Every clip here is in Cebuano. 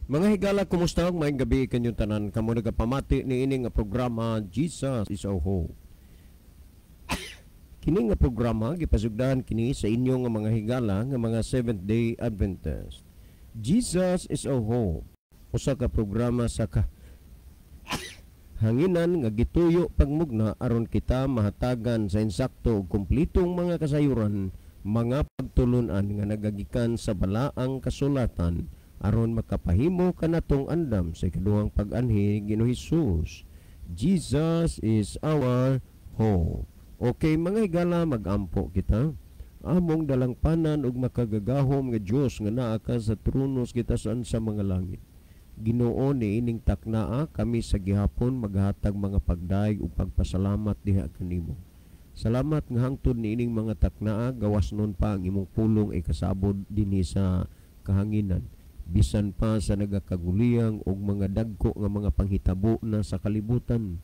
Mga higala, kumusta? Maayong gabi kanyong tanan. Kamo nagapamati ni ini nga programa, Jesus is Our Hope. Kini nga programa gipasugdahan kini sa inyo nga mga higala nga mga Seventh Day Adventist. Jesus is Our Hope. Usa ka programa sa kahanginan nga gituyo pagmugna aron kita mahatagan sa insakto ug kumplitong mga kasayuran, mga pagtulunan nga nagagikan sa balaang kasulatan aron makapahimo kanatong andam sa ikaduhang pag-anhi Ginoo Hesus. Jesus is our hope. Okay, mga higala, magampo kita. Among dalangpanan ug makagagahom nga Dios nga naa ka sa trono sa gitasan sa mga langit. Ginoo, niining taknaa kami sa gihapon maghatag mga pagdayeg ug pagpasalamat diha kanimo. Salamat nga hangtod niining mga taknaa gawas nun pa ang imong pulong ay kasabod dinhi sa kahanginan. Bisan pa sa nagakaguliyang og mga dagko nga mga panghitabo na sa kalibutan,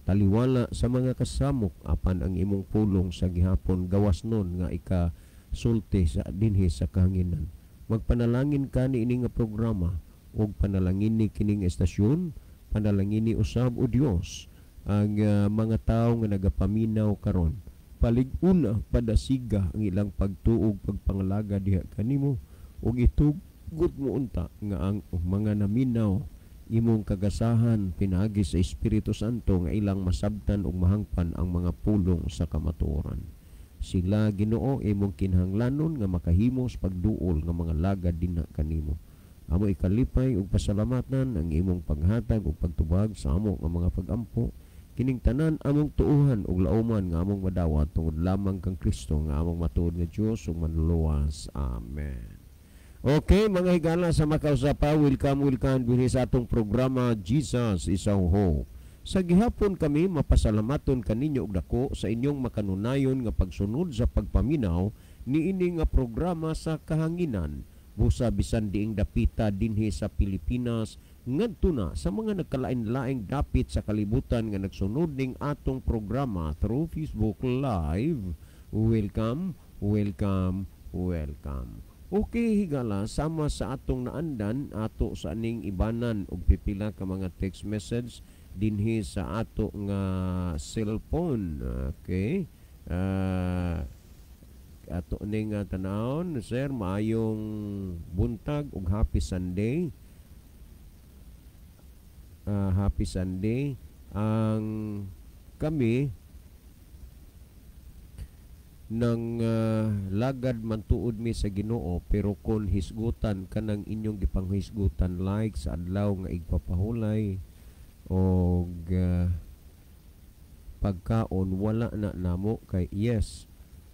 taliwala sa mga kasamok, apan ang imong pulong sa gihapon gawas nun nga ika sulti sa dinhi sa kahanginan. Magpanalangin ka niini nga programa ug panalangin ni kining estasyon, panalangin ni usab, o Dios, ang mga tawo nga nagapaminaw karon. Palig-una, padasiga ang ilang pagtuog, pagpangalaga diha kanimo ug itugot mo unta nga ang mga naminaw imong kagasahan pinaagi sa Espiritu Santo nga ilang masabtan ug mahangpan ang mga pulong sa kamatuoran. Sila, Ginoo, imong kinahanglanon nga makahimos pagduol nga mga lagad dinha kanimo. Amo ikalipay ug pasalamatan ang imong paghatag ug pagtubag sa amo nga mga pagampo. Kining tanan among tuuhan ug lauman nga among madawat tungod lamang kang Kristo nga among matuod nga Dios ug manluluwas. Amen. Okay, mga higala, sa makausapa, welcome, welcome dinhi sa atong programa, Jesus is Our Hope. Sa gihapon kami mapasalamaton kaninyo og dako sa inyong makanunayon nga pagsunod sa pagpaminaw niini nga programa sa kahanginan. Busa bisan diing dapita dinhi sa Pilipinas ngadto na sa mga nagkalain-laing dapit sa kalibutan nga nagsunod ning atong programa through Facebook Live. Welcome, welcome, welcome. Okay, higala, sama sa atong naandan, ato sa aning ibanan og pipila ka mga text message dinhi sa ato nga cellphone. Okay. Ato ning tanawon, sir, maayong buntag ug happy Sunday. Happy Sunday. Ang kami nang lagad man tuod mi sa Ginoo, pero kon hisgutan kanang inyong gipanghisgutan like sa adlaw nga igpapahulay og pagkaon, wala na namo kay yes,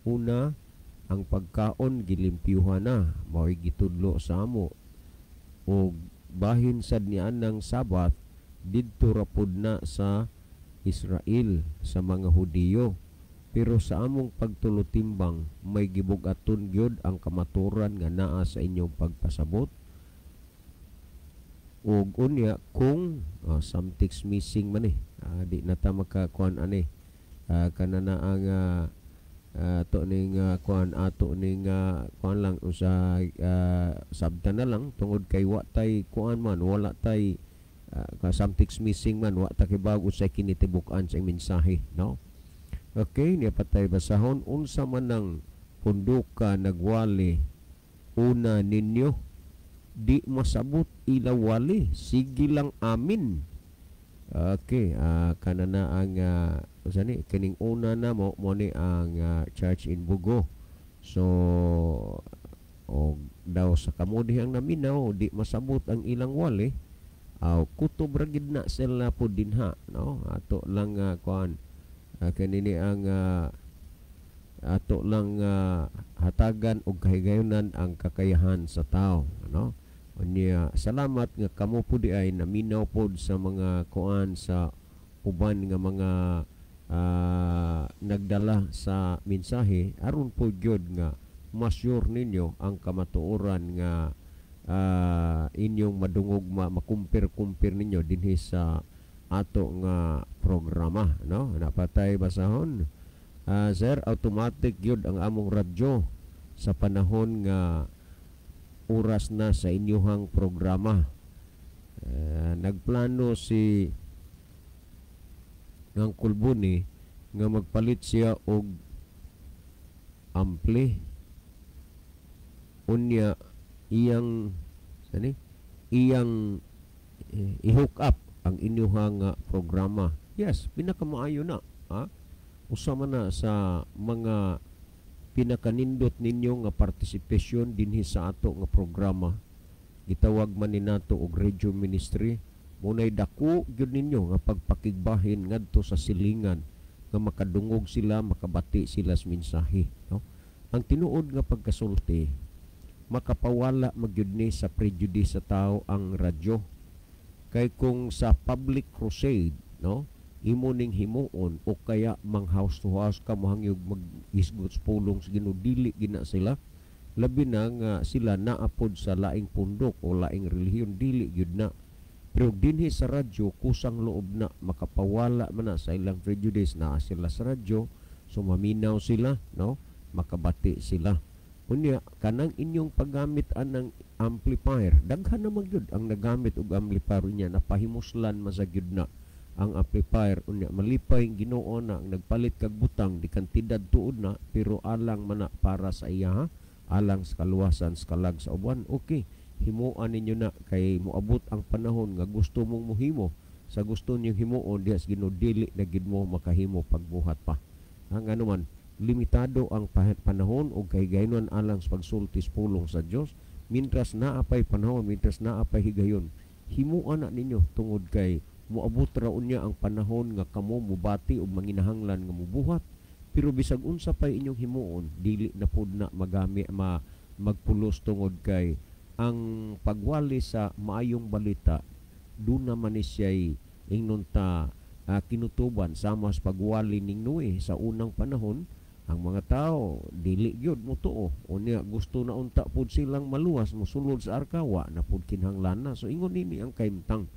una ang pagkaon gilimpyuhan na, mao'y gitudlo sa amo, og bahin sad niya ng Sabat didto ra pud na sa Israel, sa mga Hudiyo, pero sa among pagtulutimbang may gibug-aton gyud ang kamaturan nga naa sa inyong pagpasabot. Ug unya kung something's missing man eh, di na ta makakuan ani, kana na ang ato ning kuan, ato ning kuan lang usa, sabtan na lang tungod kay wa tay kuan man, wala tay something's missing man, wa ta kibaw usay kinitibuk-an sa mensahe, no? Okay, niya patay basahon. Unsa man ang punduka nagwali una ninyo, di masabot ila wali, sige lang amin. Okay, kana na ang usa ni kining una na mo mo ni ang Church in Bugo. So og daw sa kamo dihang naminaw, di masabot ang ilang wali. Aw, kutob ra gid na sila po dinha, no? Ato lang kuan, kanini ang ato lang hatagan og kahigayonan ang kakayahan sa tao, no? Unya salamat nga kamo pud ay naminaw pod sa mga kuan sa uban nga mga nagdala sa mensahe aron po gyud nga masyur ninyo ang kamatuoran nga inyong madungog, makumpir-kumpir ninyo dinhi sa ato nga programa, no? Napatay basahon. Sir, automatic gyud ang among radyo sa panahon nga oras na sa inyuhang programa. Nagplano si Uncle Buni nga magpalit siya og ampli, unya iyang sani iyang i-hook up ang inyuha nga programa. Yes, pinakamaayo na, ha? Usa man na sa mga pinakanindot ninyo nga participation dinhi sa ato nga programa. Gitawag man ni nato og radio ministry. Munay dako gyud ninyo nga pagpakigbahin ngadto sa silingan nga makadungog sila, makabati sila sa mensahe, no? Ang tinuod nga pagkasulti, makapawala magyud ni sa prejudice sa tao ang radyo. Kay kung sa public crusade, no, imo ning himuon o kaya mang house to house ka, mohangyog mag-isgot sa pulong sa Ginoo, dili gina sila, labi na nga sila naapod sa laing pundok o laing relihiyon, dili gyud na. Pero dinhi sa radyo, kusang loob na makapawala man na sa ilang prejudice. Naa sila sa radyo, so maminaw sila, no, makabati sila. Unya kanang inyong paggamit anang amplifier, daghan naman gyud ang nagamit og amplifier, unya napahimuslan man sa gyud na ang amplifier. Unya malipay ang Ginoo na ang nagpalit kag butang, di kantidad tuod na, pero alang man na para sa iya, ha? Alang sa kaluwasan sa kalag sa uban. Okay, himuan ninyo na kay moabot ang panahon nga gusto mong mohimo sa gusto niyong himuon diha sa Ginoo, dili na gid mo makahimo pagbuhat pa. Ang ano man, limitado ang panahon o kahigayonon alang sa pagsulti sa pulong sa Dios. Mintras naa pay panahon, mintras naa pay higayon, himuan na ninyo tungod kay moabot ra unya ang panahon nga kamo mobati og manginahanglan nga mobuhat, pero bisag unsa pay inyong himuon, dili na pud na magami magpulos tungod kay ang pagwali sa maayong balita duna man ni siya'y ingnon ta kinutuban, sama sa pagwali ning Noe. Sa unang panahon, ang mga tao dili gyud motuo. Unya gusto na unta pud silang maluwas, mosulod sa arka, wa na pud kinahanglan na. So ingon nini ang kaimtang.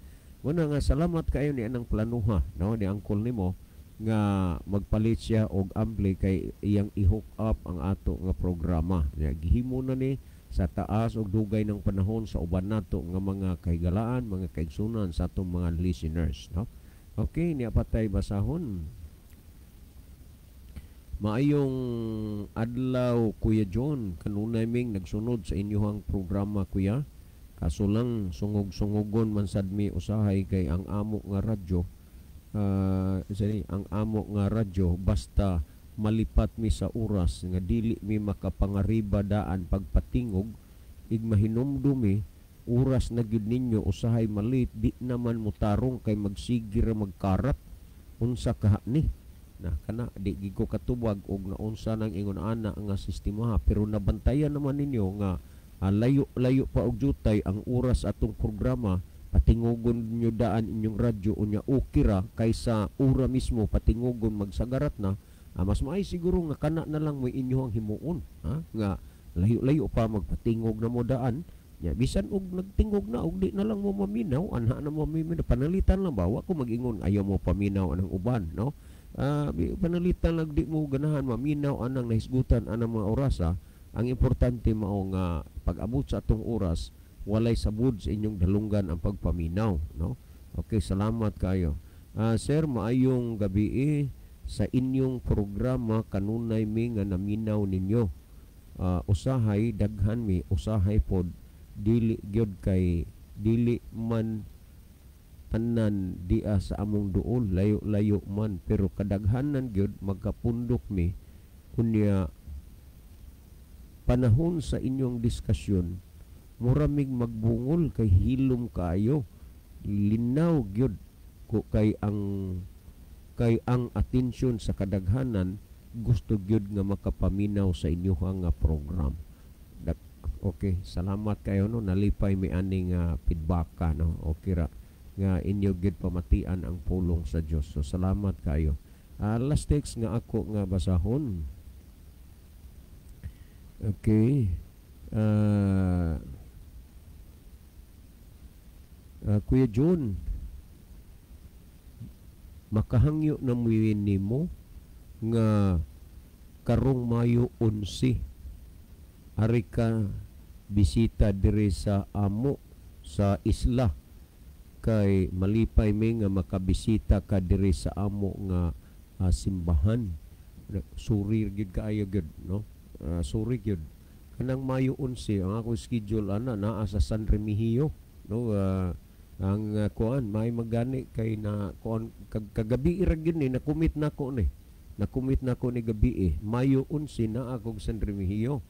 Muna nga salamat kayo ni anang planuha, no, ni angkol nimo nga magpalit siya og ampli kay iyang i-hook up ang ato nga programa. Ya, gihimo na ni sa taas og dugay ng panahon sa uban nato nga mga kahigalaan, mga kaigsunan sa atong mga listeners, no? Okay, niya patay basahon. Maayong adlaw, Kuya John, kanunay ming nagsunod sa inyuhang programa, Kuya. Kaso lang sungog-sungogon man sad mi usahay kay ang amo nga radyo, sorry, ang amo nga radyo basta malipat mi sa oras nga dili mi makapangariba daan pagpatingog, ig mahinumdum mi oras na gyud ninyo usahay malit, di naman motarong kay magsige ra magkarat. Unsa kaha ni na kana, di gid ko katubag og naunsa nang ingon ana nga sistema, pero nabantayan naman ninyo nga layo-layo pa og jutay ang oras atong programa, patingugon ninyo daan inyong radyo, unya okay ra kaysa ora mismo patingugon magsagarat na. Mas maay siguro nga kana na lang may inyohang himuon, ha? Nga layo-layo pa magpatingog na mo daan. Ya, bisan og nagtingog na og di na lang mo maminaw, anha na mo maminaw, panalitan lang ba, wa ko mag-ingon ayaw mo paminaw anang uban, no? Panalitan lang di mo ganahan maminaw anang nahisgutan anang mga orasa. Ang importante mao nga pag-abot sa atong oras, walay sabud sa inyong dalunggan ang pagpaminaw, no? Okay, salamat kayo. Sir, maayong gabi sa inyong programa, kanunay mi nga naminaw ninyo. Usahay daghan mi, usahay pod dili gyud kay dili man tanan dia sa among duol, layo-layo man, pero kadaghanan gyud magkapundok mi. Unya panahon sa inyong diskusyon, muramig magbungol kay hilom kaayo, linaw gyud ko kay ang atensyon sa kadaghanan gusto gyud nga makapaminaw sa inyuha nga program. Okay, salamat kayo, no, nalipay mi aning feedback ka, no. Okay ra nga inyo gyud pamatian ang pulong sa Dios. So salamat kayo. Last text nga ako nga basahon. Okay. Kuya John, makahangyo na nimo nga karong Mayo 11 ari ka bisita diri sa amo sa isla. Kay malipay mi nga makabisita ka diri sa amo nga simbahan. Sorry gyud kaayo gyud, no? Sorry gyud, kanang Mayo 11 ang akong schedule ana naa sa San Remigio, no? Ang kuan may magani kay na kuan kagabi ra gyud ni na-commit nako ni, na-commit nako ni gabi eh. Mayo 11 na ako sa San Remigio,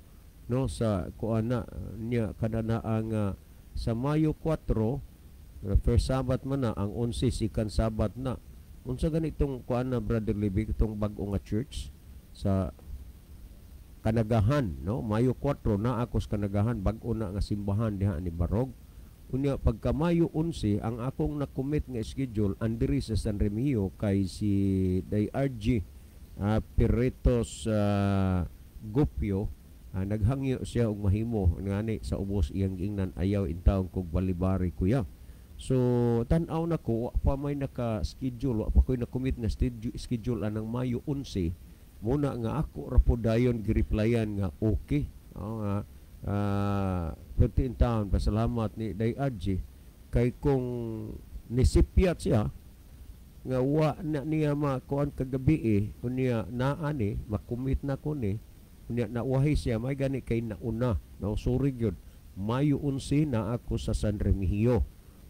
no, sa kuan na niya kada na ang sa Mayo 4, first Sabbath man na ang 11, second Sabbath na. Unsa ganitong kuan na, Brother Libby, itong bag-o nga church sa Kanagahan, no? Mayo 4 na ako sa Kanagahan, bag-o na nga simbahan diha ni Barog. Unya pagka Mayo 11 ang akong na-commit nga schedule andiri sa San Remigio kay si Day RG Piretos Gupio, naghangyo siya og mahimo ngani sa ubos. Iyang giingnan, "Ayaw intawon kog balibari, kuya." So tan-aw nako, wa pa may naka-schedule, wa pa koy na-commit nga schedule anang Mayo 11. Muna nga ako ra po dayon gireplyan nga okay. Oo nga pwede in town. Pasalamat ni Day RG kay kung nisipyat siya nga wa na niya makuan kagabi eh, unya naa ni makumit na ko ni, unya nauwahi siya, may gani kay nauna, no? Sorry gyud, Mayo 11 na ako sa San Remigio.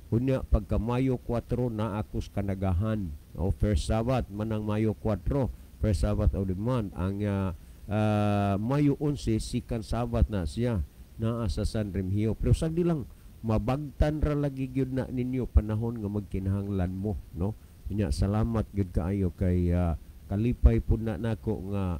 Unya pagka Mayo 4 na ako sa Kanagahan, no? First Sabbath manang Mayo 4, first Sabbath of the month. Ang Mayo 11, second Sabbath na siya naa sa San Remigio. Pero sagdi lang, mabagtan ra lagi gyud na ninyo panahon nga magkinahanglan mo, no? Unya salamat gyud kaayo kay kalipay pud na nako nga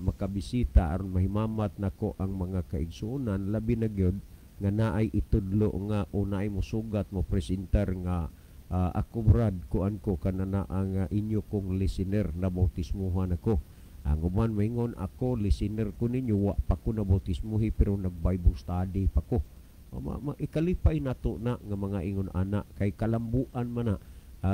makabisita aron mahimamat nako ang mga kaigsuonan, labi na gyud nga naay itudlo nga o naay mosugat, mo presentar nga "Ako brad, kuan ko kanana ang inyo kong listener, na bautismuhan ako." Ang uban maingon, "Ako listener ko ninyo, wa pa ko na bautismuhi pero nag Bible study pa ko." O, ikalipay nato na nga mga ingon ana kay kalambuan man na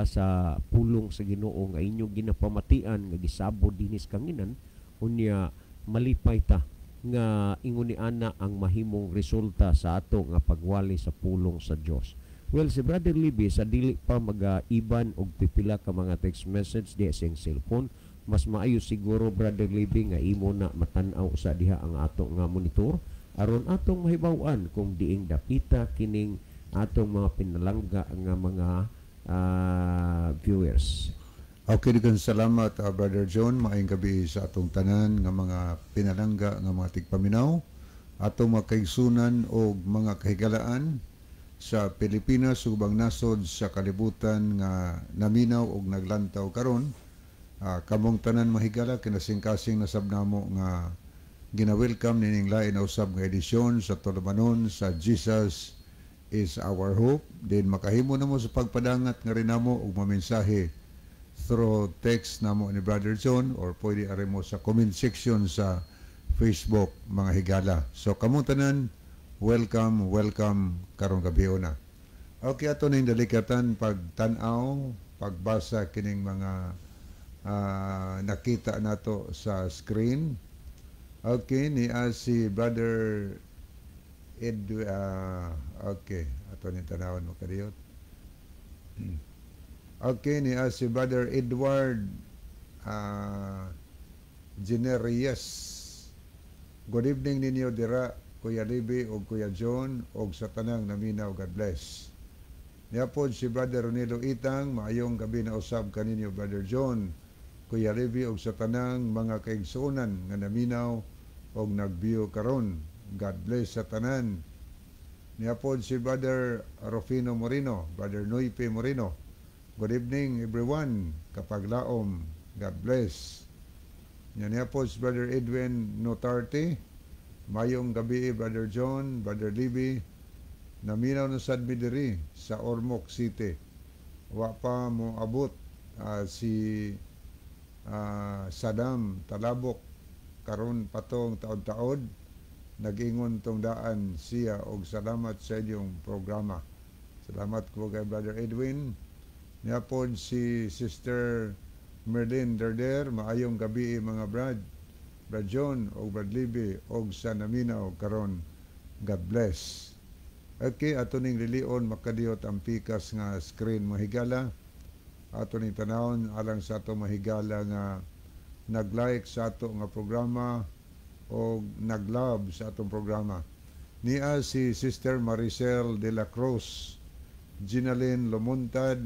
sa pulong sa Ginoo nga inyong ginapamatian nga gisabod dinis kanginan. Unya malipay ta nga ingon ni ana ang mahimong resulta sa ato nga pagwali sa pulong sa Dios. Well, si Brother Libby sa dili pa magaiban og pipila ka mga text message di sa iyang cellphone, mas maayo siguro, Brother Libby, nga imo na matan-aw sa diha ang ato nga monitor aron atong mahibaw-an kung diing dapita kining atong mga pinalangga nga mga viewers. Okay, daghang salamat, Brother John. Maayong gabi sa atong tanan nga mga pinalangga nga mga tigpaminaw, atong mga kaigsunan o mga kahigalaan sa Pilipinas ug ubang nasod sa kalibutan nga naminaw og naglantaw karon. Kamong tanan, mahigala, kinasing-kasing nasab namo nga gina-welcome nining lain na usab nga edisyon sa tulumanon sa Jesus is Our Hope. Din makahimo namo sa pagpadangat nga rin namo og mamensahe through text namo ni Brother John or pwede ari mo sa comment section sa Facebook, mga higala. So kamong tanan, welcome, welcome karong gabi na. Okay, ato ning dalikatan pagtan-aw, pagbasa kining mga nakita nato sa screen. Okay, ni si Brother Ed, okay, ato ning tanawon mo kadiyot. Okay, ni si Brother Edward Generias. "Good evening ninyo dira, Kuya Libby ug Kuya John ug sa tanang naminaw. God bless." Niya pod si Brother Ronilo Itang, "Maayong gabi na usab kaninyo, Brother John, Kuya Libby ug sa tanang mga kaigsuonan nga naminaw og nag-view karon. God bless sa tanan." Niya pod si Brother Rufino Moreno, Brother Noype Moreno. "Good evening, everyone. Kapaglaom. God bless." Nya niya po si Brother Edwin Notarte. "Mayong gabi, Brother John, Brother Libby. Naminaw na sad mi diri sa Ormoc City. Wa pa mo abot si Saddam Talabok karon patong taod-taod. Nag-ingon tong daan siya og salamat sa inyong programa." Salamat ko kay Brother Edwin. Niya pod si Sister Merlin Derder, "Maayong gabi, mga brad, Brad John o Brad Libby og sa naminaw karon. God bless." Okay, ato ning lilion makadiyot ang pikas nga screen, mga higala. Ato ning tanawon alang sa ato mahigala nga nag-like sa ato nga programa o nag-love sa atong programa. Nia si Sister Maricel de la Cruz, Ginalyn Lumuntad,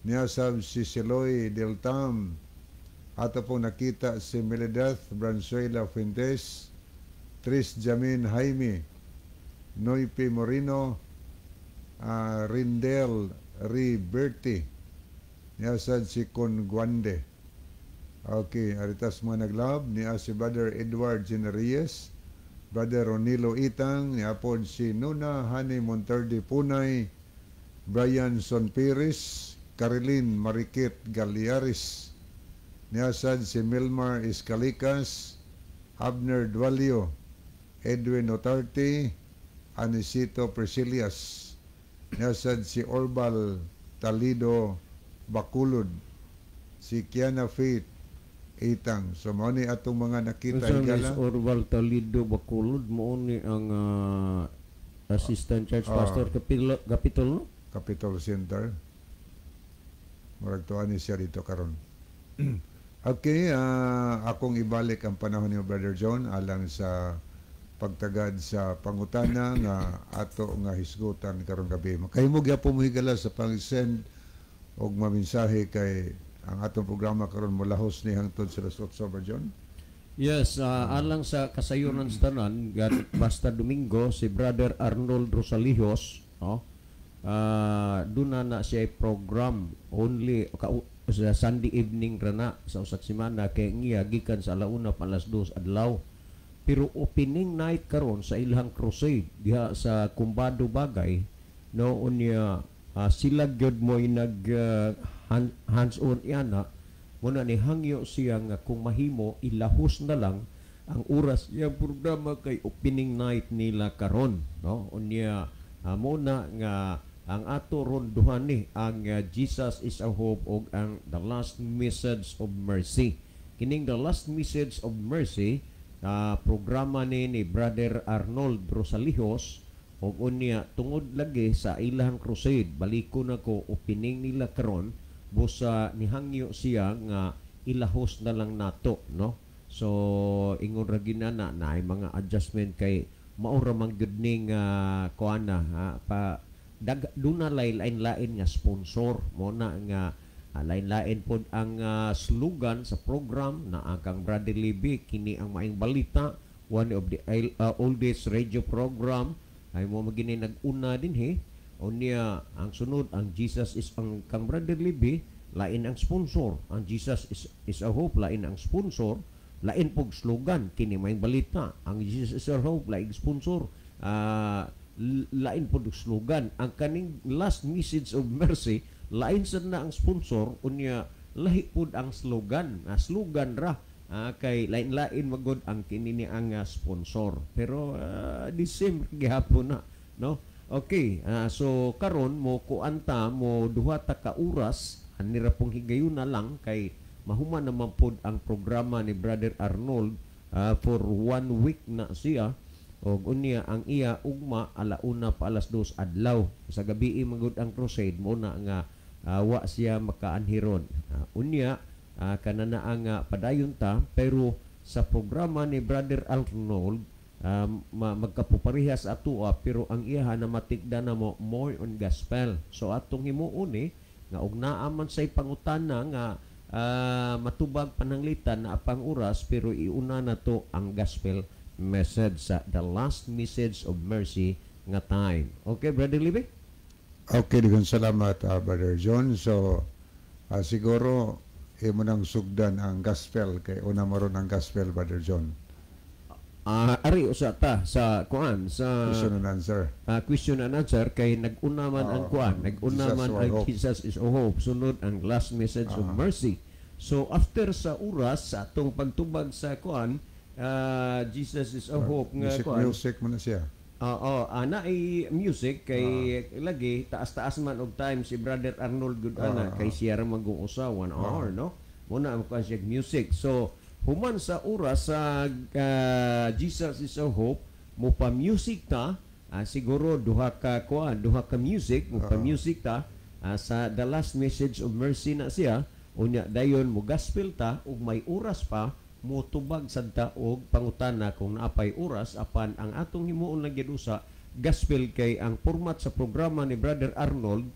niya sab si Siloy Del Tam, ato po nakita si Meledeth Branzuela Fuentes, Tris Jamin Jaime, Noype Moreno, Rindel Riberti, niya sad si Conguande. Okay, aritas mga nag-love, niya si Brother Edward Generiyes, Brother Ronilo Itang, niya po si Nuna Hani Monterde Punay, Brian Son Pires, Carilyn Marikit Galiaris, niya sad si Milmar Escalicas, Abner Dualio, Edwin Otarte, Anisito Priscilias, niya sad si Orbal Talido Bakulod, si Kiana Faith Itang. So mao ni atong mga nakita, Unsa higala. Miss Orval Talido Bacolod, mo ni ang assistant church pastor Capitol, Capitol, no? Capitol Center. Murag tuwa ni siya dito karon. Okay, akong ibalik ang panahon ni Brother John alang sa pagtagad sa pangutana nga ato nga hisgutan karong gabi. Makahimo gyapon mo, higala, sa pang-send og maminsahe kay ang atong programa karon molahos ni hangtod sa alas 8, Brother John. Yes, alang sa kasayuran sa tanan, basta Domingo si Brother Arnold Rosalijos, no? Duna na siya program only ka, sa Sunday evening ra na sa usa ka semana kay ngiya gikan sa alauna pa alas 2 adlaw. Pero opening night karon sa ilahang crusade diha sa Kumbado Bagay, no, unya sila gyud mo'y nag hands on yana muna ni hangyo siya nga kung mahimo ilahos na lang ang oras iyang programa kay opening night nila karon, no. Unya mo na nga ang ato ron duha ni ang Jesus is a Hope ug ang The Last Message of Mercy. Kining The Last Message of Mercy, programa ni Brother Arnold Rosalijos ug unya tungod lagi sa ilahang crusade, baliko na ko, opening nila karon, busa nihangyo siya nga ilahos na lang nato, no. So ingon ra ginana na ay mga adjustment kay mao ra man gyud ning kuana ha, pa dag duna lain-lain nga sponsor mo na nga lain-lain pod ang slogan sa program na ang kang Brother Libby, kini ang maayong balita, one of the oldest radio program ay mo magini nag-una din he. Unya ang sunod ang Jesus is ang kang Brother Libby, lain ang sponsor. Ang Jesus is a Hope, lain ang sponsor, lain pog slogan. Kini maayong balita, ang Jesus is a Hope, lain sponsor, lain pod slogan. Ang kaning Last Message of Mercy, lain sad na ang sponsor, unya lahi pod ang slogan. Slogan ra kay lain-lain magod ang kini ni ang sponsor, pero the same gihapon na, no. Okay, so karon mo kuan ta, mo duha ta ka oras ani ra pong higayuna lang kay mahuman naman pod ang programa ni Brother Arnold for one week na siya. Og unya ang iya ugma alauna pa alas 2 adlaw sa gabi magud ang crusade mo na nga wa siya makaanhiron. Unya kanana ang padayon ta, pero sa programa ni Brother Arnold magkapuparehas atoa, pero ang iyaha na matigda na mo more on gospel. So atong himuon ni nga og naa man say pangutana nga matubag pananglitan na apang oras, pero iuna na to ang gospel message sa The Last Message of Mercy nga time. Okay, Brother Libby? Okay, daghang salamat, Brother John. So, siguro imo nang sugdan ang gospel kay una maron ang gospel, Brother John. Ari usa ta sa kuan sa Question and answer. Question and answer kay nag-una man ang kuan, nag-una Jesus man our ang Hope. Jesus is a Hope, sunod ang Last Message of Mercy. So after sa oras sa atong pagtubag sa kuan, Jesus is a Hope nga Music, kuan. Music mo na siya. Oo, ana ay music kay lagi taas-taas man og time si Brother Arnold gud ana kay siya ra mag-uusa 1 hour, no. Muna ang kuan siya music. So human sa oras sa Jesus is a Hope, mo pa music ta. Siguro duha ka kuan, duha ka music, mo pa music ta sa The Last Message of Mercy na siya. Unya dayon mo gospel ta ug may oras pa, mo tubag sad ta og pangutana kung naapay oras. Apan ang atong himuon lang gyud usa gospel, kay ang format sa programa ni Brother Arnold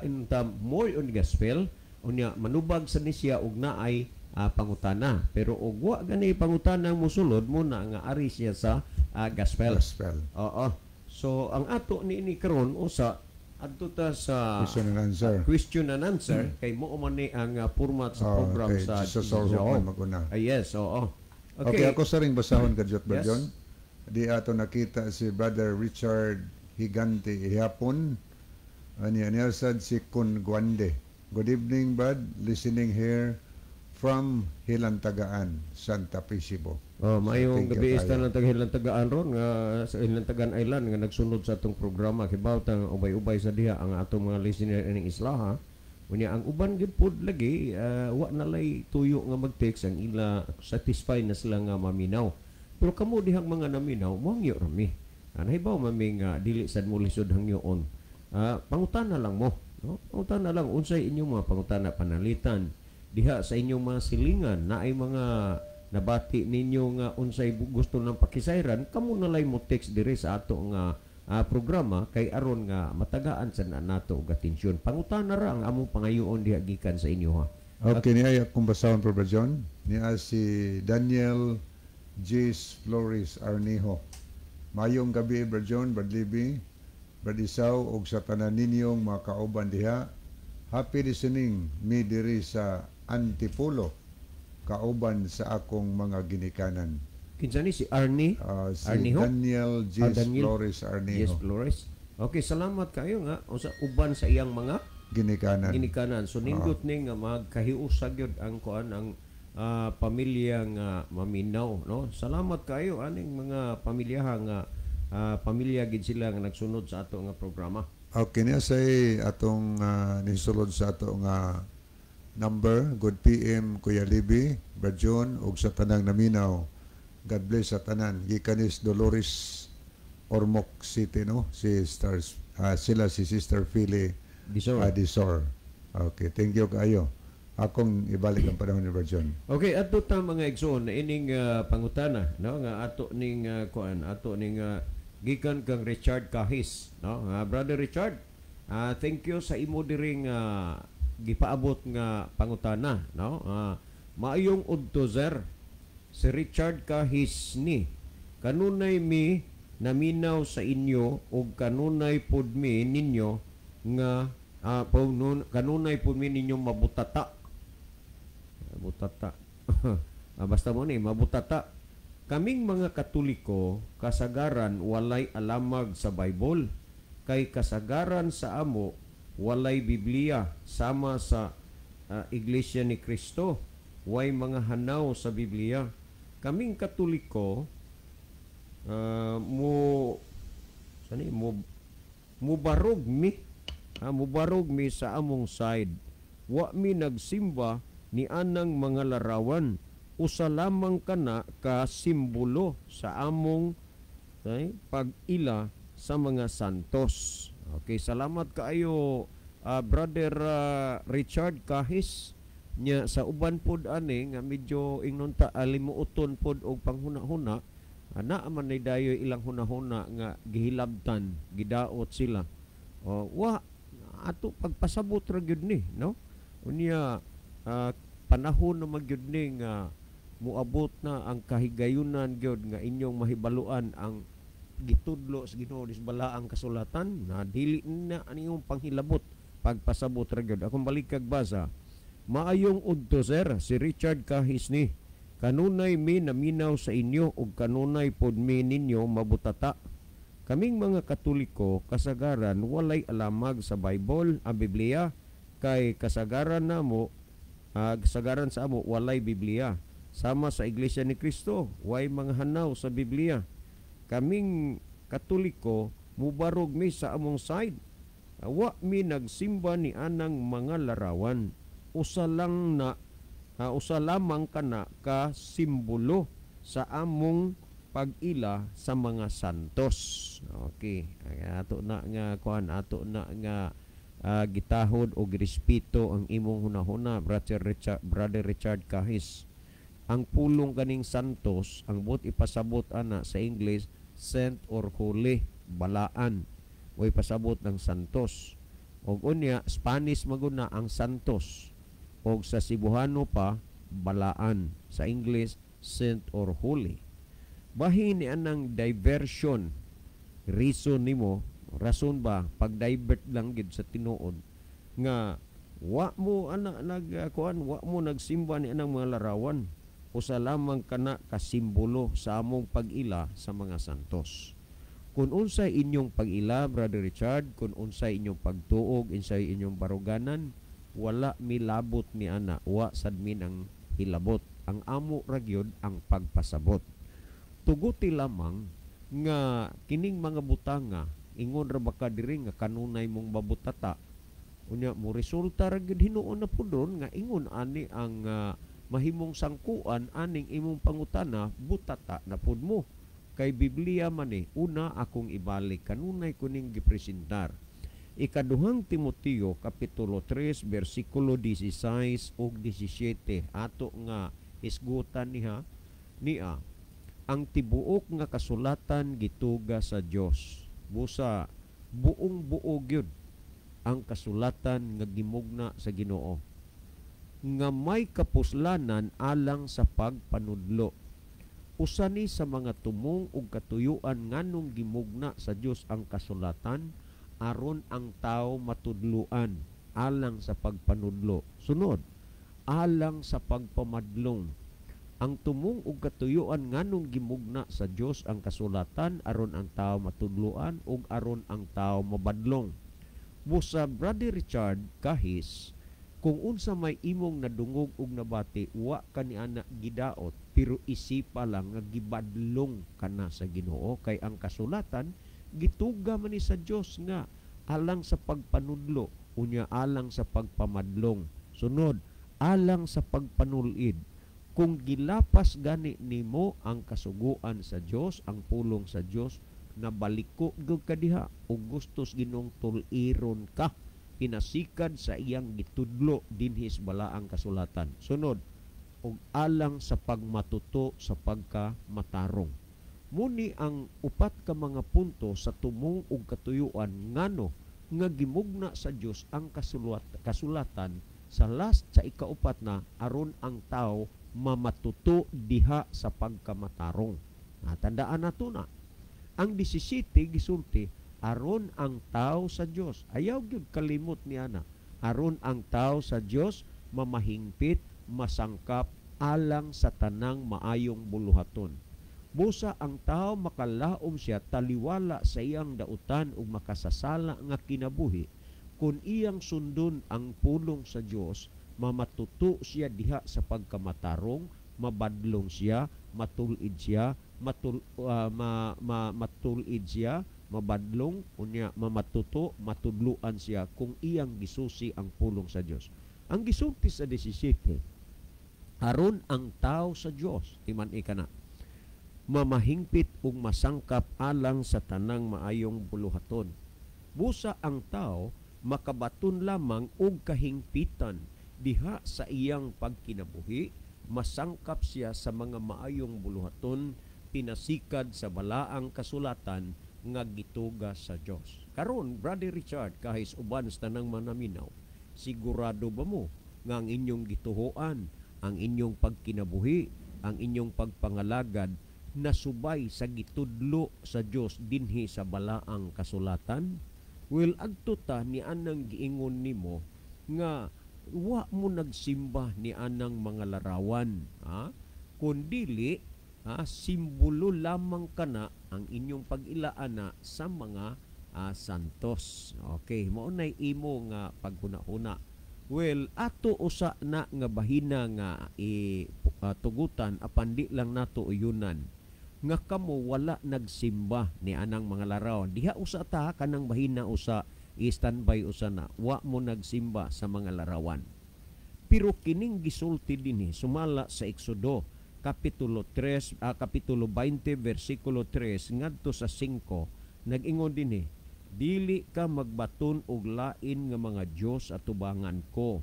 inta more on gospel. Unya manubag sa ni siya og naay pangutana, pero og wa gani pangutana mosulod mo na nga ari siya sa gospel. Gospel. Oo. So ang ato ni ini karon usa, adto ta sa question and answer. Question and answer, kay mo man ni ang format sa Oh, program okay. sa Jesus Our Hope man maguna. Ah, yes, oo. Okay, ako sa ring basahon kadyot, Yes. Brad John. Di ato nakita si Brother Richard Higante Ihapon. Ani niya sad si Kun Guande. "Good evening, Brad. Listening here from Hilantagaan, Santa Fe, Cebu." Oh, maayong Thank you gabi kayo. Sa ng taga Hilantagaan ron nga sa Hilantagaan Island nga nagsunod sa atong programa. Kibaw tang ubay-ubay sa diha ang atong mga listener ining islaha. Unya ang uban gyud pod lagi wa na lay tuyo nga mag-text, ang ila satisfy na sila nga maminaw. Pero kamo dihang mga naminaw, moangyo rami. Nahibaw mami nga dili sad mo lisod hangyoon. Pangutana lang mo, no? Pangutana lang, unsay inyong mga pangutana, panalitan diha sa inyong mga silingan, naay mga nabati ninyo nga unsay gusto ng pakisayran, kamo na lay mo text dire sa ato nga programa, kay aron nga matagaan sa na nato og atensyon. Pangutana ra ang among pangayoon diha gikan sa inyo, ha. Okay, niya ay akong basahon, Brother John. Niya si Daniel Jace Flores Arnijo. "Mayong gabi, Brad John, Brad Libby, Brad Isaw, ug sa tanan ninyong mga kauban diha. Happy listening mi diri sa Antipolo, kauban sa akong mga ginikanan." Kinsa ni si Arnie? Si Arnijo? Daniel Ah, Jace Daniel Flores Arnijo. Yes, Flores. Okay, salamat kayo nga usa uban sa iyang mga ginikanan. Ginikanan. So nindot ni nga magkahiusa gyud ang kuan, ang pamilya nga maminaw, no? Salamat kayo aning mga pamilya nga pamilya gid sila nga nagsunod sa ato nga programa. Okay, niya say atong nisulod sa ato nga number. "Good PM, Kuya Libby, Brad John, ug sa tanang naminaw. God bless sa tanan." Gikan ni Dolores, Ormoc City, no? Si Stars, sila si Sister Philly Disor. Adisor. Okay, thank you kaayo. Akong ibalik ang panahon ni Brad John. Okay, adto ta, mga igsoon, ining pangutana, no, nga ato ning kuan, ato ning gikan kang Richard Kahis, no? Brother Richard, thank you sa imo diring gipaabot nga pangutana, no? Maayong udto, sir. Si Richard Kahis ni. Kanunay mi naminaw sa inyo ug kanunay pud mi ninyo nga kanunay pud mi ninyo mabutata. Mabutata. Basta mo ni mabutata. Kaming mga Katoliko kasagaran walay alamag sa Bible, kay kasagaran sa amo walay Biblia, sama sa Iglesia ni Cristo way mga hanaw sa Biblia. Kaming Katoliko mo sani mo mubarog mi sa among side. Wa mi nagsimba ni anang mga larawan, usa lamang kana ka simbolo sa among ay, pag-ila sa mga santos." Okay, salamat kaayo, Brother Richard Kahis. Nya sa uban pod ani nga medyo ingnon ta alimuoton pod og panghuna-huna, ana man ni dayo ilang hunahuna nga gihilabtan, gidaot sila. O, wa ato pagpasabot ra gyud ni, no? Unya panahon na magyud ni nga muabot na ang kahigayunan gyud nga inyong mahibaluan ang gitudlo sa Ginoo sa balaang kasulatan na dili na aniyong panghilabot, pagpasabot ra gyud. Akong balikag basa. Maayong udto, sir. Si Richard Kahis ni. Kanunay mi naminaw sa inyo ug kanunay pod mi ninyo mabutata. Kaming mga Katoliko kasagaran walay alamag sa Bible, ang Biblia, kay kasagaran namo kasagaran sa amo walay Biblia. Sama sa Iglesia ni Cristo, way mga hanaw sa Biblia. Kaming Katoliko mubarog mi sa among side. Wa mi nagsimba ni anang mga larawan. Usa lang na usa lamang kana ka simbolo sa among pag-ila sa mga santos. Okay, ato na nga kuan, ato na nga gitahod o girespeto ang imong hunahuna, Brother Richard Kahis. Ang pulong kaning santos, ang buot ipasabot ana sa English, saint or holy, balaan o ipasabot ng santos. Og unya Spanish maguna ang santos, og sa Cebuano pa, balaan, sa English, saint or holy. Bahin ni anang diversion reason nimo, rason ba, pag-divert lang gid sa tinuod nga wa mo ana nag kuan, wa mo nagsimba ni anang mga larawan, usa lamang kana ka simbolo sa among pag-ila sa mga santos. Kung unsay inyong pag-ila, Brother Richard, kung unsay inyong pagtuog, unsay inyong baruganan, wala milabot ni ana, wa sad mi ang hilabot. Ang amo ra gyud ang pagpasabot. Tuguti lamang nga kining mga butanga, ingon ra ba ka diri nga kanunay mong babutata, unya mo resulta ra gyud hinuon na pudon nga ingon ani ang mahimong sangkuan aning imong pangutana, butata na pud mo. Kay Biblia man eh. Una, akong ibalik, kanunay kuning gipresentar. Ikaduhang Timoteo kapitulo 3 bersikulo 16 ug 17, ato nga hisgutan niya niya: ang tibuok nga kasulatan gituga sa Dios. Busa buong buo gyud ang kasulatan nga gimugna sa Ginoo nga may kapuslanan alang sa pagpanudlo. Usa ni sa mga tumong ug katuyuan nganong gimugna sa Dios ang kasulatan, aron ang tao matudluan, alang sa pagpanudlo. Sunod, alang sa pagpamadlong. Ang tumong ug katuyuan nganong gimugna sa Dios ang kasulatan, aron ang tao matudluan ug aron ang tao mabadlong. Busa, Brother Richard Kahis, kung unsa may imong nadungog ug nabati, wa ka ni ana gidaot, pero isipa lang nga gibadlong kana sa Ginoo, kay ang kasulatan gituga man ni sa Dios nga alang sa pagpanudlo, unya alang sa pagpamadlong. Sunod, alang sa pagpanulid. Kung gilapas gani nimo ang kasuguan sa Dios, ang pulong sa Dios, nabaliko gyud ka diha ug gustos Ginoong tul-iron ka pinasikad sa iyang gitudlo dinhi sa balaang kasulatan. Sunod, ug alang sa pagmatuto sa pagkamatarong. Muni ang upat ka mga punto sa tumong ug katuyuan ngano nga gimugna sa Dios ang kasulatan. Sa last, sa ikaupat na, aron ang tao mamatuto diha sa pagkamatarong. Tandaan nato na. Ang 17 gisulti, aron ang tao sa Dios. Ayaw gyud kalimot ni ana. Aron ang tao sa Dios mamahingpit, masangkap alang sa tanang maayong buluhaton. Busa ang tao makalaom siya taliwala sa iyang dautan ug makasasala nga kinabuhi, kung iyang sundon ang pulong sa Dios, mamatuto siya diha sa pagkamatarong, mabadlong siya, matulid siya, matul-id siya, mabadlong, unya mamatuto, matudluan siya kung iyang gisusi ang pulong sa Dios. Ang gisulti sa 17, aron ang tao sa Dios, timan ka na, mamahingpit ug masangkap alang sa tanang maayong buluhaton. Busa ang tao makabaton lamang og kahingpitan diha sa iyang pagkinabuhi, masangkap siya sa mga maayong buluhaton pinasikad sa balaang kasulatan nga gituga sa Dios. Karon, Brother Richard, kahis uban sa tanang manaminaw, sigurado ba mo nga ang inyong gituhoan, ang inyong pagkinabuhi, ang inyong pagpangalagad nasubay sa gitudlo sa Dios dinhi sa balaang kasulatan? Well, adto ta ni anang giingon nimo nga wa mo nagsimba ni anang mga larawan, ha? Kun dili, ha, simbolo lamang kana ang inyong pag-ilaan na sa mga santos. Okay, mao nay imo nga paghuna-huna. Well, ato usa na nga bahina nga tugutan, apan di lang nato uyunan nga kamo wala nagsimba ni anang mga larawan. Diha usa ta kanang bahina usa, i-standby usa na wa mo nagsimba sa mga larawan. Pero kining gisulti dinhi sumala sa Exodo Kapitulo 3, Kapitulo 20 versikulo 3 ngadto sa 5, nag-ingon dinhi, "Dili ka magbaton og lain nga mga Dios atubangan ko.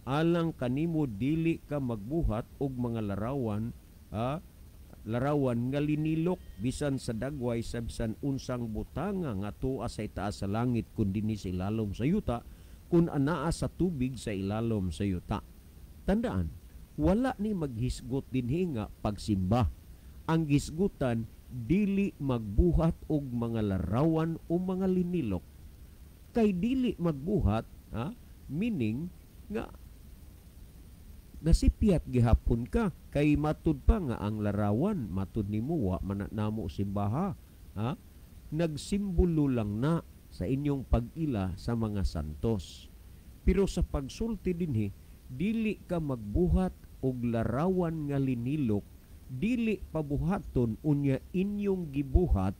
Alang kanimo dili ka magbuhat og mga larawan, larawan nga linilok, bisan sa dagway sa bisan unsang butanga nga tuwa sa itaas sa langit, kun dinhi sa ilalom sa yuta, kun anaa sa tubig sa ilalom sa yuta." Tandaan, wala ni maghisgot dinhi nga pagsimba. Ang gisgutan, dili magbuhat og mga larawan o mga linilok. Kay dili magbuhat, meaning nga nasipyat gihapon ka, kay matud pa nga ang larawan matud nimo wa man namo simbaha, ha? Nagsimbolo lang na sa inyong pag-ila sa mga santos. Pero sa pagsulti dinhi, dili ka magbuhat og larawan nga linilok, dili pabuhaton, unya inyong gibuhat,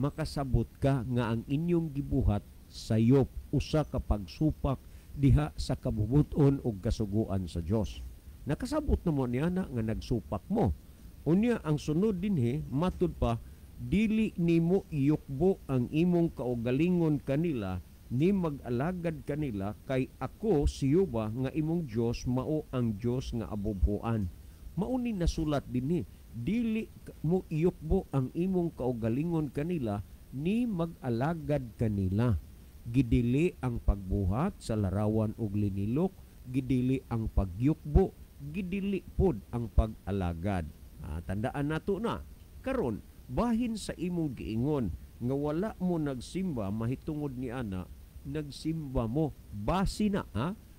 makasabot ka nga ang inyong gibuhat sayop, usa ka pagsupak diha sa kabubut-on og kasuguan sa Dios. Nakasabot na mo niya na nga nagsupak mo. Unya ang sunod dinhi, matud pa, dili nimo iyukbo ang imong kaugalingon kanila ni mag-alagad kanila, kay ako si Jehova nga imong Dios mao ang Dios nga abubhuan. Mao ni nasulat dinhi, dili mo iyukbo ang imong kaugalingon kanila ni mag-alagad kanila. Gidili ang pagbuhat sa larawan og linilok, gidili ang pagyukbo, gidili pod ang pag-alagad. Tandaan nato na. Karon, bahin sa imong giingon nga wala mo nagsimba mahitungod ni ana, nagsimba mo base na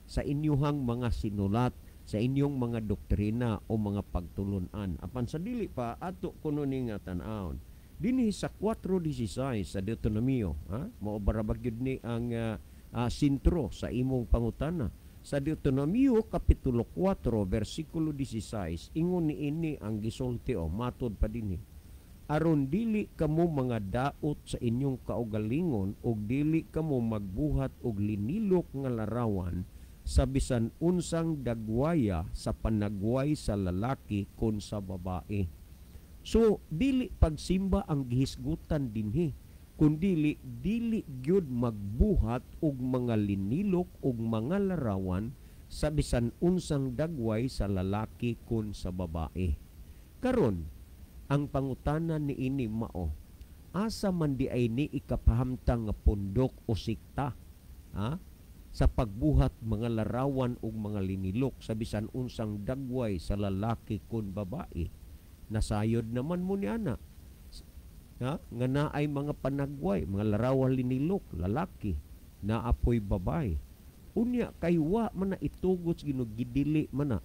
sa inyuhang mga sinulat, sa inyong mga doktrina o mga pagtulunan. Apan sa dili pa ato kuno ni nga tan-awon. Dinhi sa 4:16 sa Deuteronomio, mao bara gyud ni ang sentro sa imong pangutana. Sa Deuteronomio kapitulo 4 versikulo 16, ingon niini ang gisulti o matod pa dinhi, "Aron dili kamo mga daot sa inyong kaugalingon ug dili kamo magbuhat og linilok nga larawan sa bisan unsang dagwaya sa panagway sa lalaki kon sa babae." So dili pagsimba ang gihisgutan dinhi, kundili dili gyud magbuhat og mga linilok og mga larawan sa bisan unsang dagway sa lalaki kon sa babae. Karon, ang pangutana niini mao, asa man di ay ni ikapahamtang nga pundok o sikta, sa pagbuhat mga larawan og mga linilok sa bisan unsang dagway sa lalaki kon babae? Nasayod naman mo ni ana, nga naay mga panagway, mga larawan linilok, lalaki, naapoy babae. Unya kay wa man na itugot sa Ginoo, gidili man na.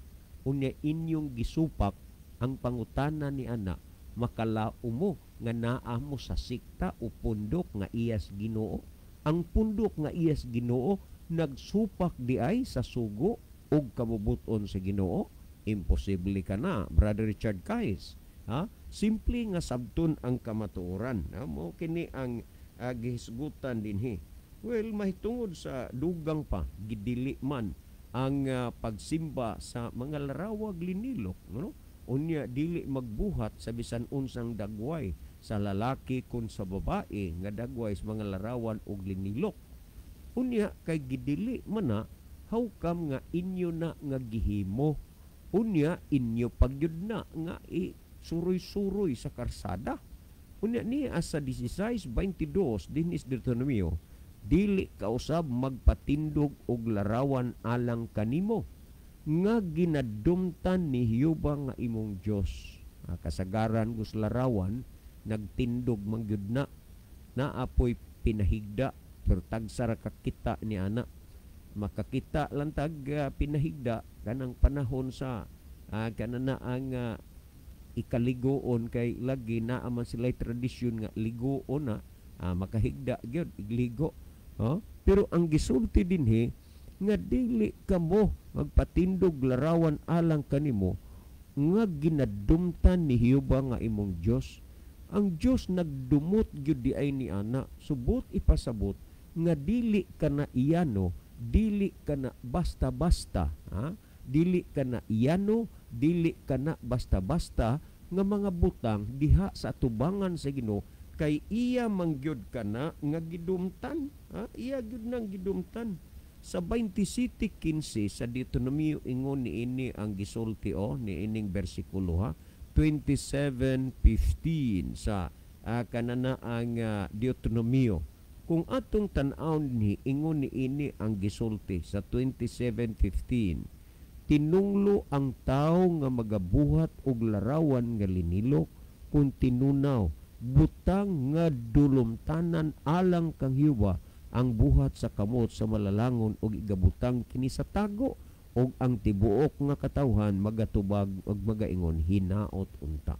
Unya inyong gisupak, ang pangutana ni ana, makalao mo nga naa mo sa sikta o pundok nga iyas Ginoo? Ang pundok nga iyas Ginoo nagsupak di ay sa sugo og kabubuton sa Ginoo? Imposible ka na, Brother Richard Kais. Ha? Simple nga sabton ang kamatuoran. Ha? Mo kini ang gihisgutan dinhi. Well, mahitungod sa dugang pa, gidili man ang pagsimba sa mga larawag linilok, no? Unya dili magbuhat sa bisan unsang dagway sa lalaki kun sa babae nga dagway sa mga larawan og linilok. Unya kay gidili man na, how come nga inyo na nga gihimo? Unya inyo pagyud na nga suroy-suroy sa karsada. Unya niya sa 16:22 dinis Deuteronomio, dili kausab magpatindog og larawan alang kanimo nga ginadumtan ni Jehova nga imong Dios. Kasagaran gus larawan nagtindog man gyud na, naapoy pinahigda, pero tagsara kakita ni ana. Makakita lang tag pinahigda kanang panahon sa kanana ang ikaligoon, kay lagi naa man sila'y tradisyon nga ligoon na, makahigda gyud igligo. Oh? Pero ang gisulti dinhi nga dili kamo magpatindog larawan alang kanimo nga ginadumtan ni Jehova nga imong Dios. Ang Dios nagdumot gyud di ay ni ana, subot ipasabot nga dili ka na iyano, dili ka na basta-basta, ha? dili kana yano, dili kana basta-basta nga mga butang diha sa atubangan sa Ginoo, kay iya mangyud kana nga gidumtan, ha? Iya gyud nang gidumtan. Sa 27:15 sa Deuteronomio, ingon niini ang gisulti o niining bersikulo, ha, 27:15 sa kanana ang Deuteronomio. Kung atong tan-awon ni, ingon niini ang gisulti sa 27:15, tinunglo ang tawo nga magabuhat og larawan nga linilok kung tinunaw butang nga dulumtanan alang kang Hiwa ang buhat sa kamot sa malalangon og igabutang kini sa tago, og ang tibuok nga katawhan magatubag og magaingon, "Hinaot unta."